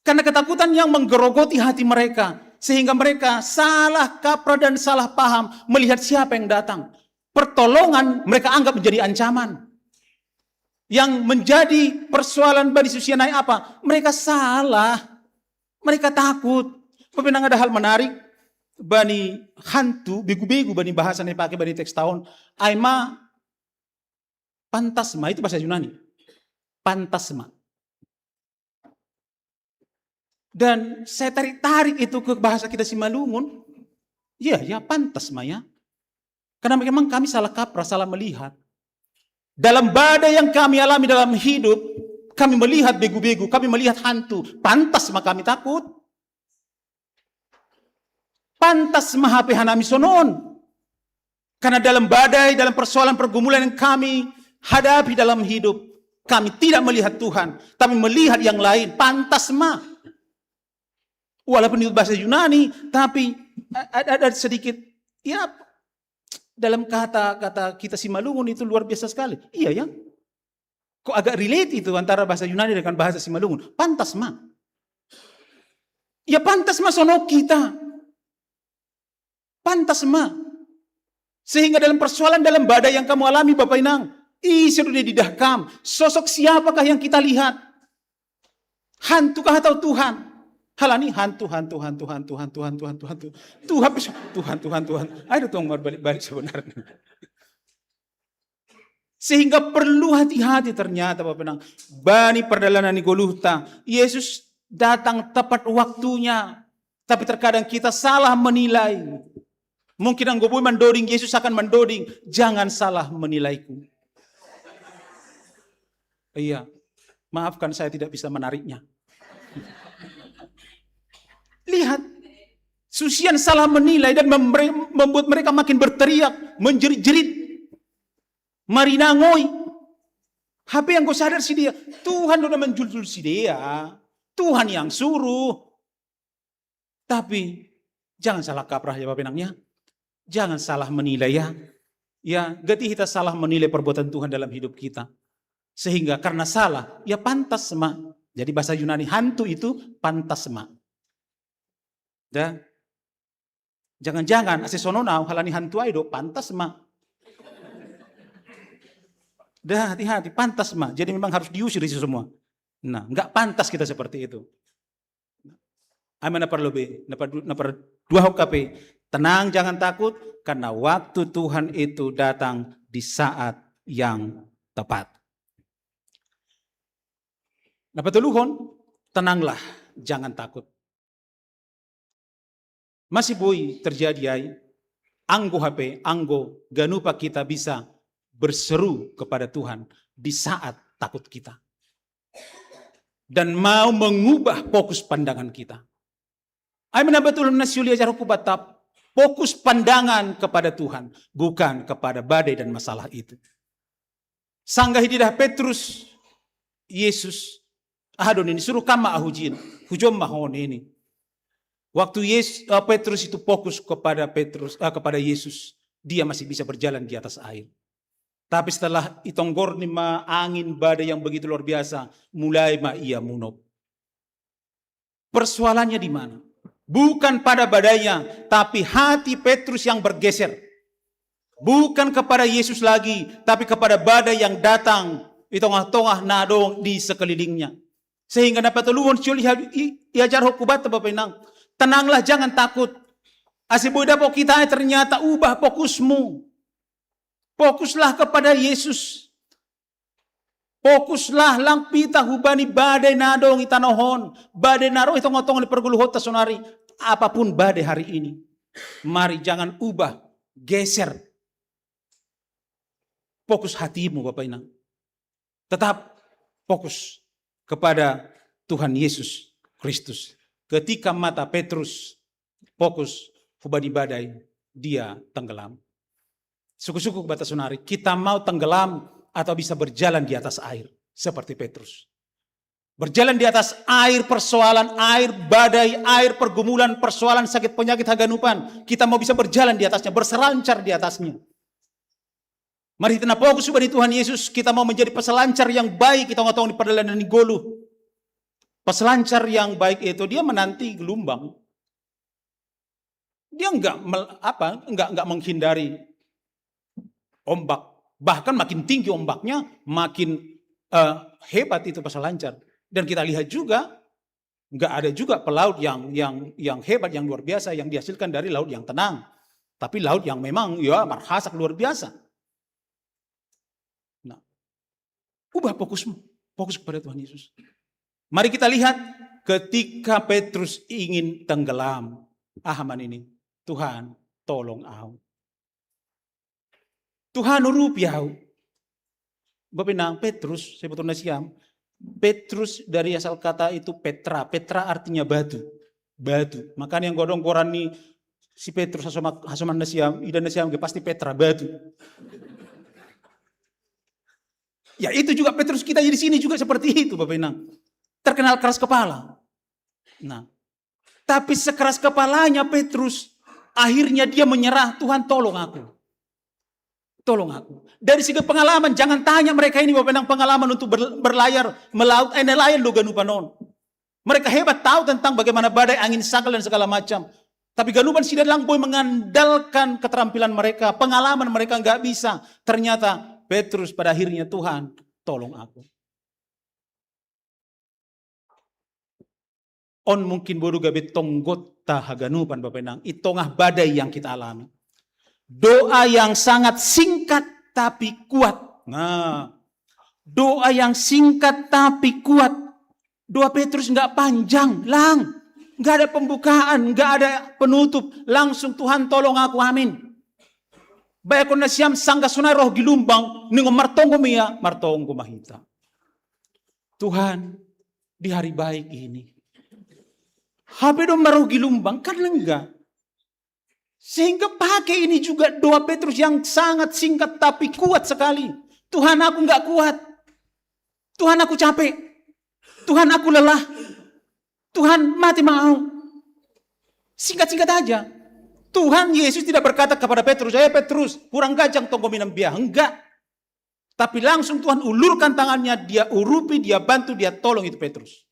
Karena ketakutan yang menggerogoti hati mereka, sehingga mereka salah kaprah dan salah paham melihat siapa yang datang. Pertolongan mereka anggap menjadi ancaman. Yang menjadi persoalan bani susian ai apa? Mereka salah. Mereka takut. Bapak Inang, ada hal menarik bani hantu, begu-begu bani bahasa na ipake bani teks ta on. Ai ma pantasma, itu bahasa Yunani. Pantasma. Dan saya tarik-tarik itu ke bahasa kita Simalungun. Iya, ya, pantas ma ya. Karena memang kami salah kaprah, salah melihat. Dalam badai yang kami alami dalam hidup, kami melihat begu-begu, kami melihat hantu. Pantas ma kami takut. Pantas ma hape hanami sonon. Karena dalam badai, dalam persoalan pergumulan yang kami hadapi dalam hidup, kami tidak melihat Tuhan, tapi melihat yang lain. Pantas ma. Walaupun itu bahasa Yunani, tapi a-, ada, ada sedikit, ya, dalam kata-kata kita Simalungun itu luar biasa sekali. Iya ya. Kok agak relate itu antara bahasa Yunani dengan bahasa Simalungun? Pantas ma. Ya, pantas ma sono kita. Pantas ma. Sehingga dalam persoalan, dalam badai yang kamu alami, Bapak Inang, ise do na ididah kam? Sosok siapakah yang kita lihat? Hantu kah atau Tuhan? Halani hantu, hantu, hantu, hantu, hantu, hantu, hantu, hantu. Tuhan, Tuhan, Tuhan, Tuhan. Ayo dong, marbalik-balik sebenarnya. Sehingga perlu hati-hati ternyata, Bapak Inang. Bani pardalanan ni goluhta, Yesus datang tepat waktunya. Tapi terkadang kita salah menilai. Mungkin anggo boi mandoding, Yesus akan mandoding, "Jangan salah menilaiku." Iya, maafkan, saya tidak bisa menariknya. Lihat, susian salah menilai dan membre-, membuat mereka makin berteriak, menjerit-jerit, marinangoi. Hape anggo sadar sidea, Tuhan do na manjulsul sidea. Tuhan yang suruh. Tapi jangan salah kaprah ya, Bapak Inang ya. Jangan salah menilai ya. Ya, gati hita salah menilai perbuatan Tuhan dalam hidup kita. Sehingga karena salah, ya pantas ma. Jadi bahasa Yunani hantu itu pantas ma. Ya. Jangan-jangan ase sonon au halani hantu ai do, pantas ma. Dah, hati-hati, pantas ma. Jadi memang harus diusir itu semua. Nah, nggak pantas kita seperti itu. Ai ma na parlobei, na par-, na parduahon hape, tenang, jangan takut, karena waktu Tuhan itu datang di saat yang tepat. Na patoluhon, tenanglah, jangan takut. Masih boi terjadi ai, anggo hape, anggo ganupa kita bisa berseru kepada Tuhan di saat takut kita. Dan mau mengubah fokus pandangan kita. Ai ma na patoluhon na siuli ajar hukum batap, fokus pandangan kepada Tuhan, bukan kepada badai dan masalah itu. Sanggah ididah Petrus, Yesus, aha do nini, "Suruh kam ma ahu jin, hujon ma ho," nini. Waktu Yesus, eh, Petrus itu fokus kepada Petrus, eh, kepada Yesus, dia masih bisa berjalan di atas air. Tapi setelah itonggor ni ma angin badai yang begitu luar biasa, mulai ma ia munop. Persoalannya di mana? Bukan pada badainya, tapi hati Petrus yang bergeser. Bukan kepada Yesus lagi, tapi kepada badai yang datang di tengah-tengah na dong di sekelilingnya. Sehingga na patoluhon siuli ha-, i-, iajar hukum banta, Bapak Inang. Tenanglah, jangan takut. Ase boi dapot kita, ternyata ubah fokusmu. Fokuslah kepada Yesus. Fokuslah lang pita hubani badai na dong i tanoh on, badai na ro i tonga-tonga ni pargoluhonta sonari, apapun badai hari ini. Mari jangan ubah, geser. Fokus hatimu, Bapak Inang. Tetap fokus kepada Tuhan Yesus Kristus. Ketika mata Petrus fokus hubani badai, dia tenggelam. Suku-suku bata sonari, kita mau tenggelam atau bisa berjalan di atas air seperti Petrus? Berjalan di atas air persoalan, air badai, air pergumulan, persoalan sakit penyakit haganupan. Kita mau bisa berjalan di atasnya, berselancar di atasnya. Mari kita fokus kepada Tuhan Yesus, kita mau menjadi peselancar yang baik, kita ngotong di perjalanan di Golu. Peselancar yang baik itu dia menanti gelombang. Dia nggak apa nggak nggak menghindari ombak. Bahkan makin tinggi ombaknya, makin uh, hebat itu peselancar. Dan kita lihat juga nggak ada juga pelaut yang yang yang hebat, yang luar biasa yang dihasilkan dari laut yang tenang, tapi laut yang memang ya marhasak luar biasa. Nah, ubah fokusmu, fokus kepada Tuhan Yesus. Mari kita lihat, ketika Petrus ingin tenggelam, ahaman ini, Tuhan, tolong au. Tuhan urupi au. Bapinang, Petrus, sebetulnya siam. Petrus dari asal kata itu Petra. Petra artinya batu. Batu. Makanya yang godong koran nih, si Petrus hasoma- hasoman nasiam, idan nasiam, pasti Petra, batu. Ya, itu juga Petrus kita di sini juga seperti itu, Bapak Inang. Terkenal keras kepala. Nah, tapi sekeras kepalanya Petrus, akhirnya dia menyerah, "Tuhan, tolong aku. Tolong aku." Dari segi pengalaman, jangan tanya mereka ini, Bapak Inang, pengalaman untuk ber- berlayar melaut, eh, nelayan lo ganupanon. Mereka hebat, tahu tentang bagaimana badai, angin sakal dan segala macam. Tapi ganupan sida lang boy mengandalkan keterampilan mereka, pengalaman mereka nggak bisa. Ternyata Petrus pada akhirnya, "Tuhan, tolong aku." On mungkin bodo gabe tonggotta haganupan, Bapak Inang, i tongah badai yang kita alami. Doa yang sangat singkat tapi kuat. Nah, doa yang singkat tapi kuat. Doa Petrus nggak panjang, lang. Nggak ada pembukaan, nggak ada penutup. Langsung, "Tuhan, tolong aku, amin." Bayakon nasiam, sangga sonai roh gilumbang, ningo martonggo mia, martonggo mahita. Tuhan, di hari baik ini, hape do maroh gilumbang, kan enggak. Sehingga pakai ini juga doa Petrus yang sangat singkat tapi kuat sekali. "Tuhan, aku nggak kuat. Tuhan, aku capek. Tuhan, aku lelah. Tuhan, mati mau." Singkat-singkat aja. Tuhan Yesus tidak berkata kepada Petrus, "Eh Petrus, kurang gajang tonggo minam bia." Enggak. Tapi langsung Tuhan ulurkan tangannya, dia urupi, dia bantu, dia tolong itu Petrus.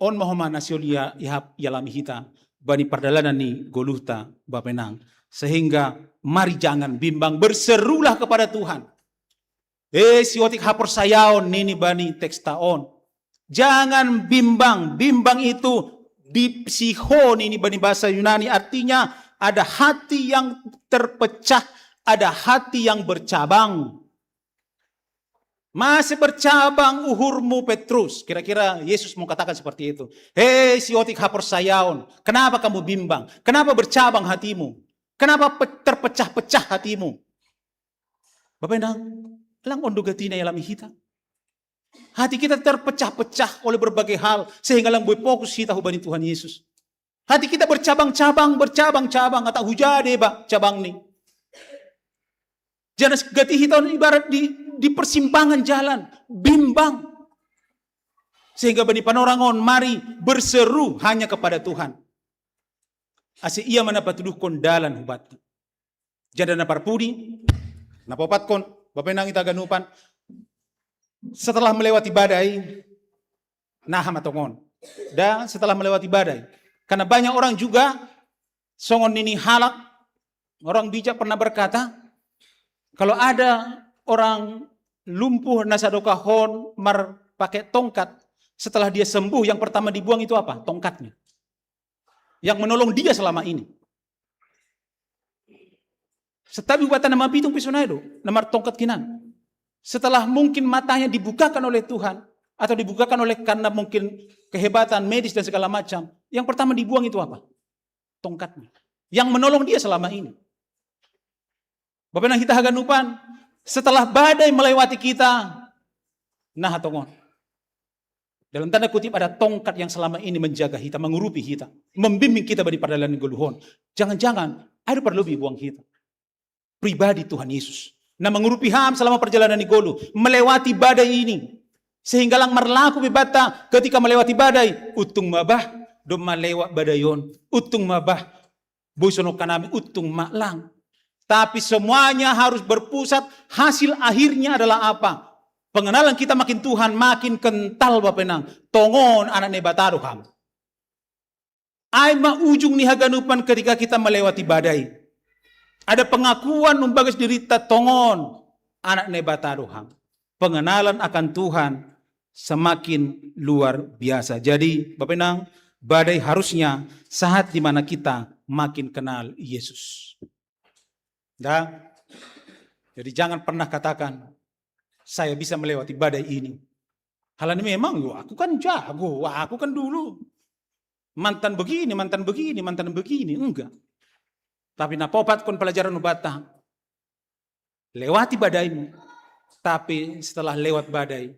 On mahoma nasiolia ihap ialami hita bani pardalanan ni goluhta, Bapenang. Sehingga mari jangan bimbang, berserulah kepada Tuhan. Eh, siotik haporsayaon nini bani teksta on. Jangan bimbang. Bimbang itu dipsiho nini bani bahasa Yunani, artinya ada hati yang terpecah, ada hati yang bercabang. Masih bercabang uhurmu, Petrus. Kira-kira Yesus mau katakan seperti itu. Hei, siotik haporsayaon, kenapa kamu bimbang? Kenapa bercabang hatimu? Kenapa pe- terpecah-pecah hatimu? Bapak Inang, lang ondo gatina ialami hita. Hati kita terpecah-pecah oleh berbagai hal, sehingga lang boy fokus hita hubani Tuhan Yesus. Hati kita bercabang-cabang, bercabang-cabang, kata hujade ba cabang ni. Jangan gati hita ibarat di, di persimpangan jalan, bimbang. Sehingga bani panorangon, mari berseru hanya kepada Tuhan. Ase ia mana patuduhkon dalan hubatta. Jadi na parpudi, na paopatkon, Bapak Inang ita ganupan, setelah melewati badai, naha ma tongon. Dan setelah melewati badai, karena banyak orang juga, songon nini halak, orang bijak pernah berkata, kalau ada orang lumpuh na sadokahon marpakai tongkat, setelah dia sembuh, yang pertama dibuang itu apa? Tongkatnya. Yang menolong dia selama ini. Setabi hubatta na mapitung pe sonai do, na martongkat hinan. Setelah mungkin matanya dibukakan oleh Tuhan, atau dibukakan oleh karena mungkin kehebatan medis dan segala macam, yang pertama dibuang itu apa? Tongkatnya. Yang menolong dia selama ini. Bapak Inang hita haganupan, setelah badai melewati kita, naha tongon. Dalam tanda kutip, ada tongkat yang selama ini menjaga hita, mengurupi hita, membimbing kita bani pardalanan goluhon. Jangan-jangan ada parlobei buang hita. pribadi Tuhan Yesus. Na mangurupi ham selama perjalanan ni golu, melewati badai ini. Sehingga lang marlaku be bata ketika melewati badai, utung mabah, doma lewat badai on, utung mabah, bosono kanami, utung malang. Tapi semuanya harus berpusat, hasil akhirnya adalah apa? Pengenalan kita makin Tuhan, makin kental bapenang. Tongon anak Naibata do ham. Ai ma ujung ni haganupan ketika kita melewati badai. Ada pengakuan umbagas dirita tongon anak Naibata do ham. Pengenalan akan Tuhan semakin luar biasa. Jadi, bapenang, badai harusnya saat di mana kita makin kenal Yesus. Dah. Jadi jangan pernah katakan, "Saya bisa melewati badai ini." Hal ini memang, "Wah, aku kan jago, wah, aku kan dulu mantan begini, mantan begini, mantan begini." Enggak. Tapi napopat kon pelajaran ubata. Lewati badaimu. Tapi setelah lewat badai,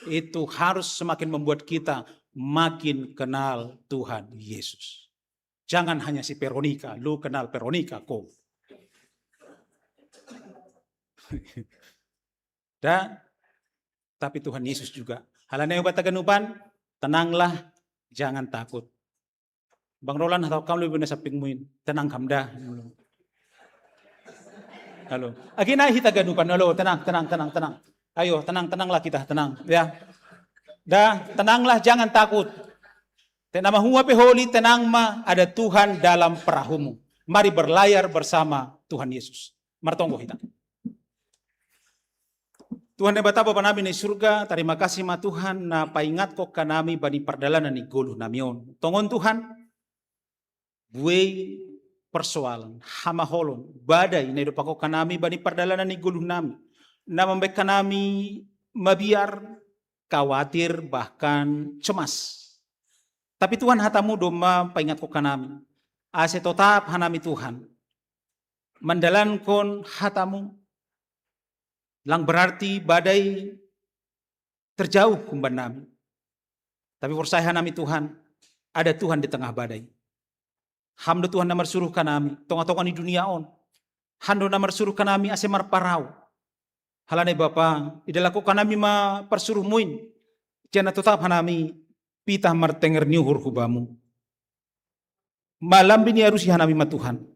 itu harus semakin membuat kita makin kenal Tuhan Yesus. Jangan hanya si Veronica, lu kenal Veronica kok. Dan tapi Tuhan Yesus juga. Halane obat taganupan, tenanglah, jangan takut. Bang Roland atau kamu lebih saping muin, tenang kamu dah. Halo. Agi naik kita ganupan, halo, tenang, tenang, tenang, tenang. Ayo, tenang, tenanglah kita, tenang, ya. Dah, tenanglah, jangan takut. Tenang mahua pe holi, tenang ma, ada Tuhan dalam perahumu. Mari berlayar bersama Tuhan Yesus. Martonggo kita. Tuhan Debata Bapa nami na i surga, tarima kasih ma Tuhan na paingatkon kanami bani pardalanan ni goluh nami on. Tongon Tuhan, buei persoalan, hamaholon, badai na idopakon kanami bani pardalanan ni goluh nami, na mambahen kanami mabiar, kawatir, bahkan cemas. Tapi Tuhan, hatamu domma paingatkon kanami. Ase totap hanami Tuhan mandalankon hatamu, lang berarti badai terjauh umbahen nami. Tapi porsaya hanami Tuhan, ada Tuhan di tengah badai. Ham do Tuhan na marsuruh kanami, tonga-tonga ni dunia on. Ham do na marsuruh kanami ase marparau. Halani Bapa, idalahkon kanami ma parsuruhmu in, janah totap hanami pitah martenger ni uhur hu Bamu. Malam bini arusi hanami ma Tuhan.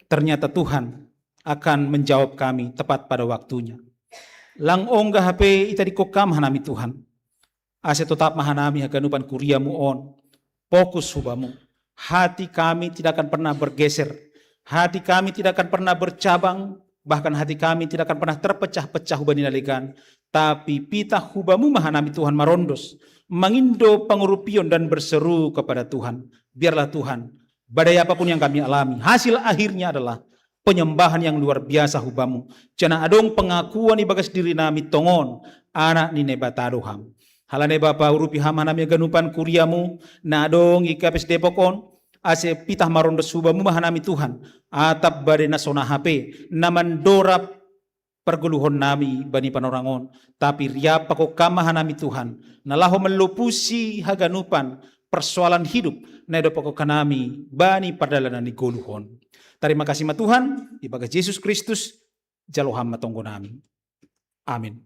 Ternyata Tuhan akan menjawab kami tepat pada waktunya. Lang ongga hape itadingkon Kam hanami Tuhan. Ase totap ma hanami haganupan kuriamu on fokus hu Bamu. Hati kami tidak akan pernah bergeser. Hati kami tidak akan pernah bercabang. Bahkan hati kami tidak akan pernah terpecah-pecah hubani na legan. Tapi pitah hu Bamu ma hanami Tuhan marondos, mangindo pangurupion dan berseru kepada Tuhan. Biarlah Tuhan, badai apapun yang kami alami, hasil akhirnya adalah penyembahan yang luar biasa hu Bamu. Janah adong pengakuan ibagas diri nami tongon anak ni Naibata do Ham. Halani Bapa, urupi Ham hanami haganupan kuriamu na adong i Kapes Depok on, ase pitah marondos hu Bamu ma hanami Tuhan, atap badai na songon aha pe na mandorab pargoluhon nami bani panorang on, tapi riap pakon Kam ma hanami Tuhan, na laho manlopusi haganupan persoalan hidup na idopakon kanami bani pardalanan ni goluh on. Tarima kasih ma Tuhan, ibagas Jesus Kristus, jalo Ham ma tonggo nami. Amin.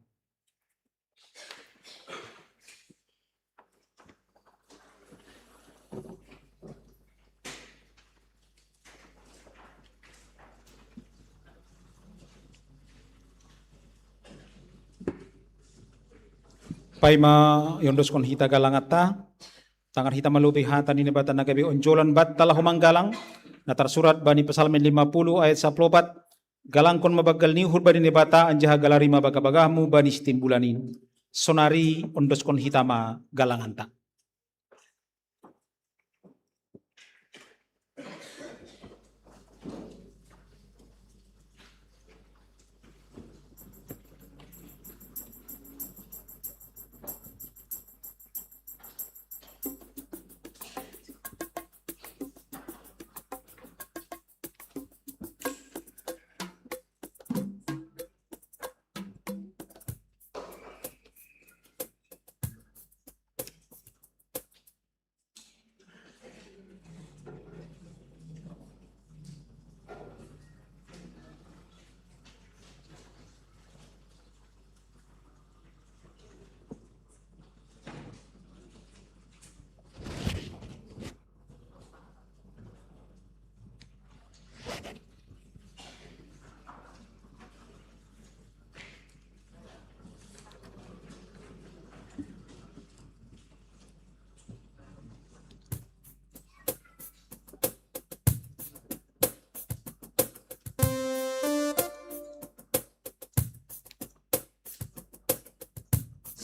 Paima iondoskon hita galanganta, tangar hita malobi hata ni Naibata na gabe onjolan banta laho manggalang, na tarsurat bani Psalmen lima puluh ayat sapuluh opat, galangkon ma banggal ni uhur bani Naibata, anjaha galari ma bagah-bagahmu bani sitimbulan in. Sonari ondoskon hita ma galanganta.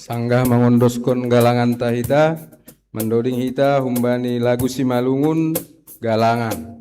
Sanggah mangondoskon galangan tahita, mandoding hita humbani lagu Simalungun, Galangan.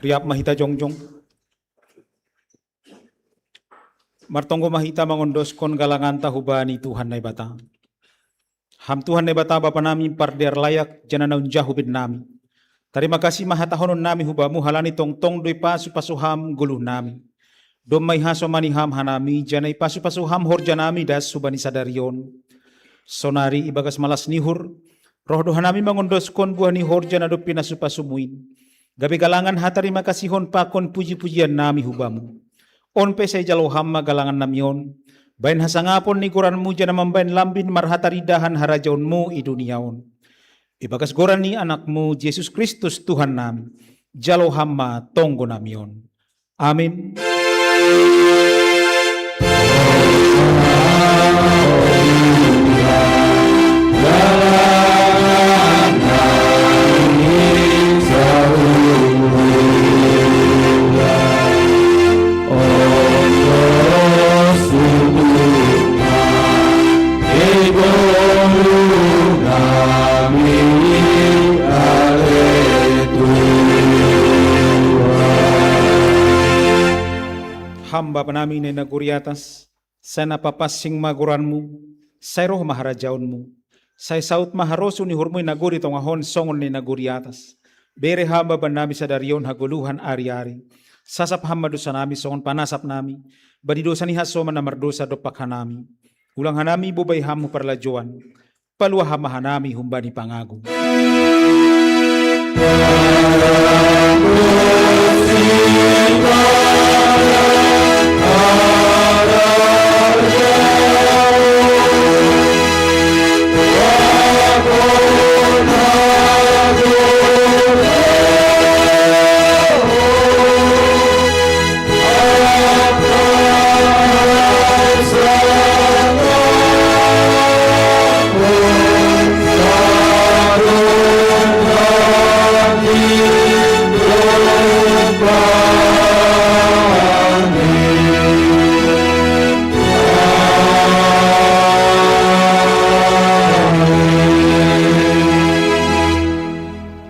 Siap ma hita jongjong. Martonggo ma hita mangondoskon galanganta hubani Tuhan Naibata. Ham Tuhan Naibata Bapa nami, pardear layak, janah na unjah ubit nami. Tarima kasih ma hatahonon nami hubamu halani tongtong do ipasu-pasu ham goluh nami. Domma ihasomani ham hanami, janah ipasu-pasu ham horja nami das hubani sadari on. Sonari ibagas malas ni uhur, roh do hanami mangondoskon buah ni horja na dob pinasu-pasumu in. Gabe galangan hatarima kasihon pakon puji-pujian nami hubamu. On pe sai jalo ham ma galangan nami on, bahen hasangapon ni goranmu janah mambahen lambin marhataridahan harajaonmu i dunia on. Ibagas goran ni Anakmu Jesus Kristus Tuhan nami, jalo ham ma tonggo nami on. Amin. Ham Bapa nami na i nagori atas, sai na papansing ma goranmu, sai roh ma harajaonmu, sai saut ma harosuh ni uhurmu i nagori tongah on songon na i nagori atas. Bere ham Bapa nami sadari on hagoluhan ari-ari. Sasap ham ma dosa nami songon panasap nami bani dosa ni hasoman na mardosa dompak hanami. Ulang hanami bobai ham hu parlajouan, paluah ham ma hanami humbani pangago.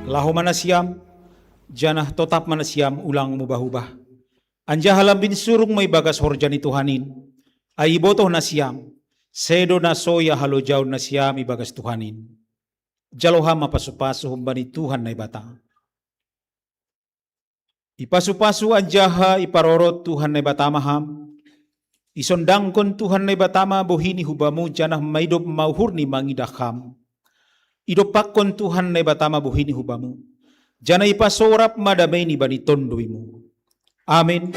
Laho ma nasiam, janah totap ma nasiam ulang mubah-ubah. Anjaha lambin surung ma ibagas horja ni Tuhan in, ai ibotoh nasiam, sedo na so ia halojaon nasiam ibagas Tuhan in. Jalo ham ma pasu-pasu humbani Tuhan Naibata. Ipasu-pasu anjaha iparorot Tuhan Naibata ma ham, isondangkon Tuhan Naibata ma bohini hubamu janah maidop ma uhurni mangidah ham. Idompakkon Tuhan Naibata ma bohini hubamu, janah ipasorap ma dameini bani tonduimu. Amin.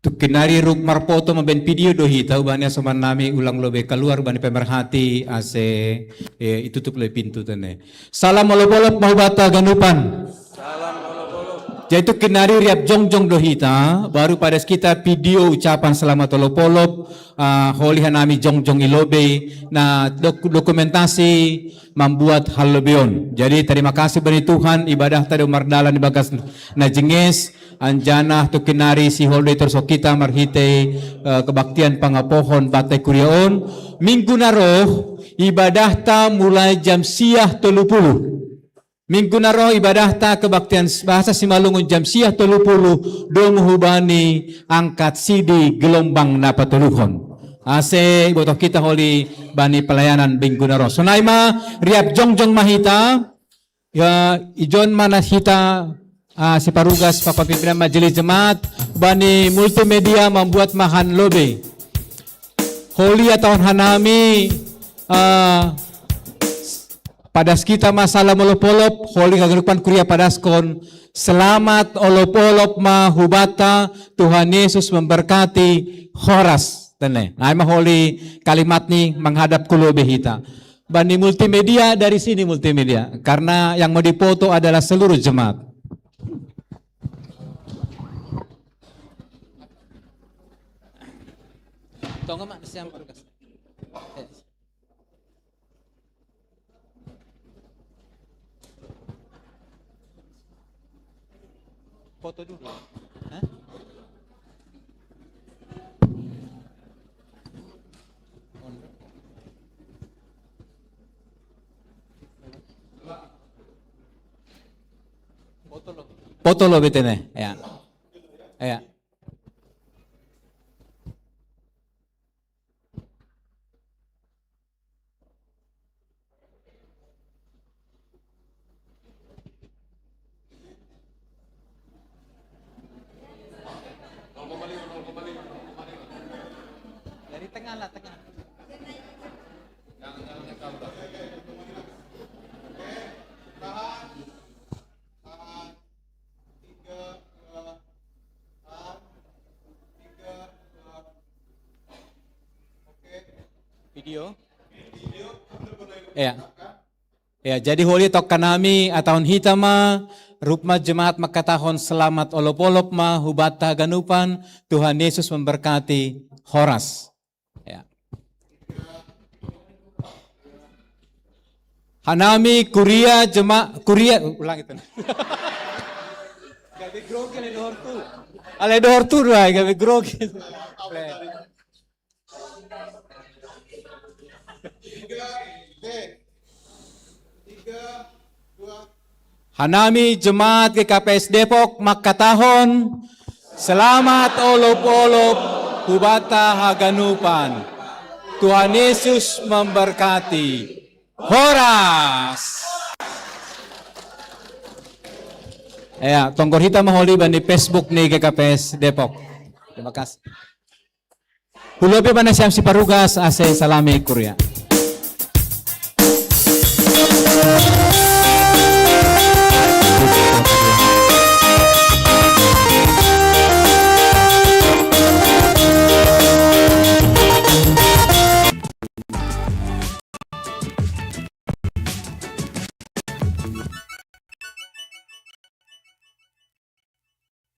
Tukin nari ruk marpoto mambahen video do hita, hubani hasoman nami ulang lobei kaluar bani pemerhati ase, eh, itutup lobei pintu tene. Salam olop-olop ma hubata ganupan. Salam olop-olop. Jadi tukin nari riap jongjong do hita, baru padas kita video ucapan selamat olop-olop, ah, holi hanami jongjong i lobei, na dok-, dokumentasi mambuat hal lobei on. Jadi terima kasih bani Tuhan, ibadahta do mardalan ibagas na jenges, anjaha tukin nari sihol do i torus hita marhitei, eh, kebaktian pangapohon banta i kuria on. Minggu na roh, ibadahta mulai jam siah tolu puluh. Minggu na roh ibadahta kebaktian bahasa Simalungun jam siah tolu puluh, domu hubani angkat sidi gelombang na patoluhon. Ase ibotoh hita holi bani pelayanan minggu na roh. Sonai ma, riap jongjong ma hita, ya, ijon ma na hita, ah, siparugas pakon pimpinan majelis jemaat, bani multimedia mambuat ma han lobei. Holi hatahon hanami, ah, padas kita ma salam olop-olop, holi haganupan kuria padaskon, selamat olop-olop ma hubanta, Tuhan Yesus memberkati, horas. Tene. Nah, ima holi kalimat ni menghadap ku lobei hita. Bani multimedia, dari sini multimedia. Karena yang mau dipoto adalah seluruh jemaat. Tonggo ma' ne siam petugas. Ya. Foto dulu. Hah? Foto lo. Foto lo betene. Ya. Ya. Dari tengah lah, tengah. Video. Ya. Ya, jadi holi tokka nami ataon hita ma, rupa ma jemaat makkatahon selamat olop-olop ma hubanta haganupan, Tuhan Yesus memberkati, horas. Ya. Hanami kuria jema-, kuria, ulang itu. Gabe grogi le dohor tu. Ale dohor tu dua, gabe grogi. Hanami jemaat G K P S Depok makkatahon, selamat olop-olop hubanta haganupan. Tuhan Yesus memberkati. Horas. Ya, tonggor hita ma holi bani Facebook ni G K P S Depok. Terima kasih. Hulupi ma na siam siparugas, ase salami kuria.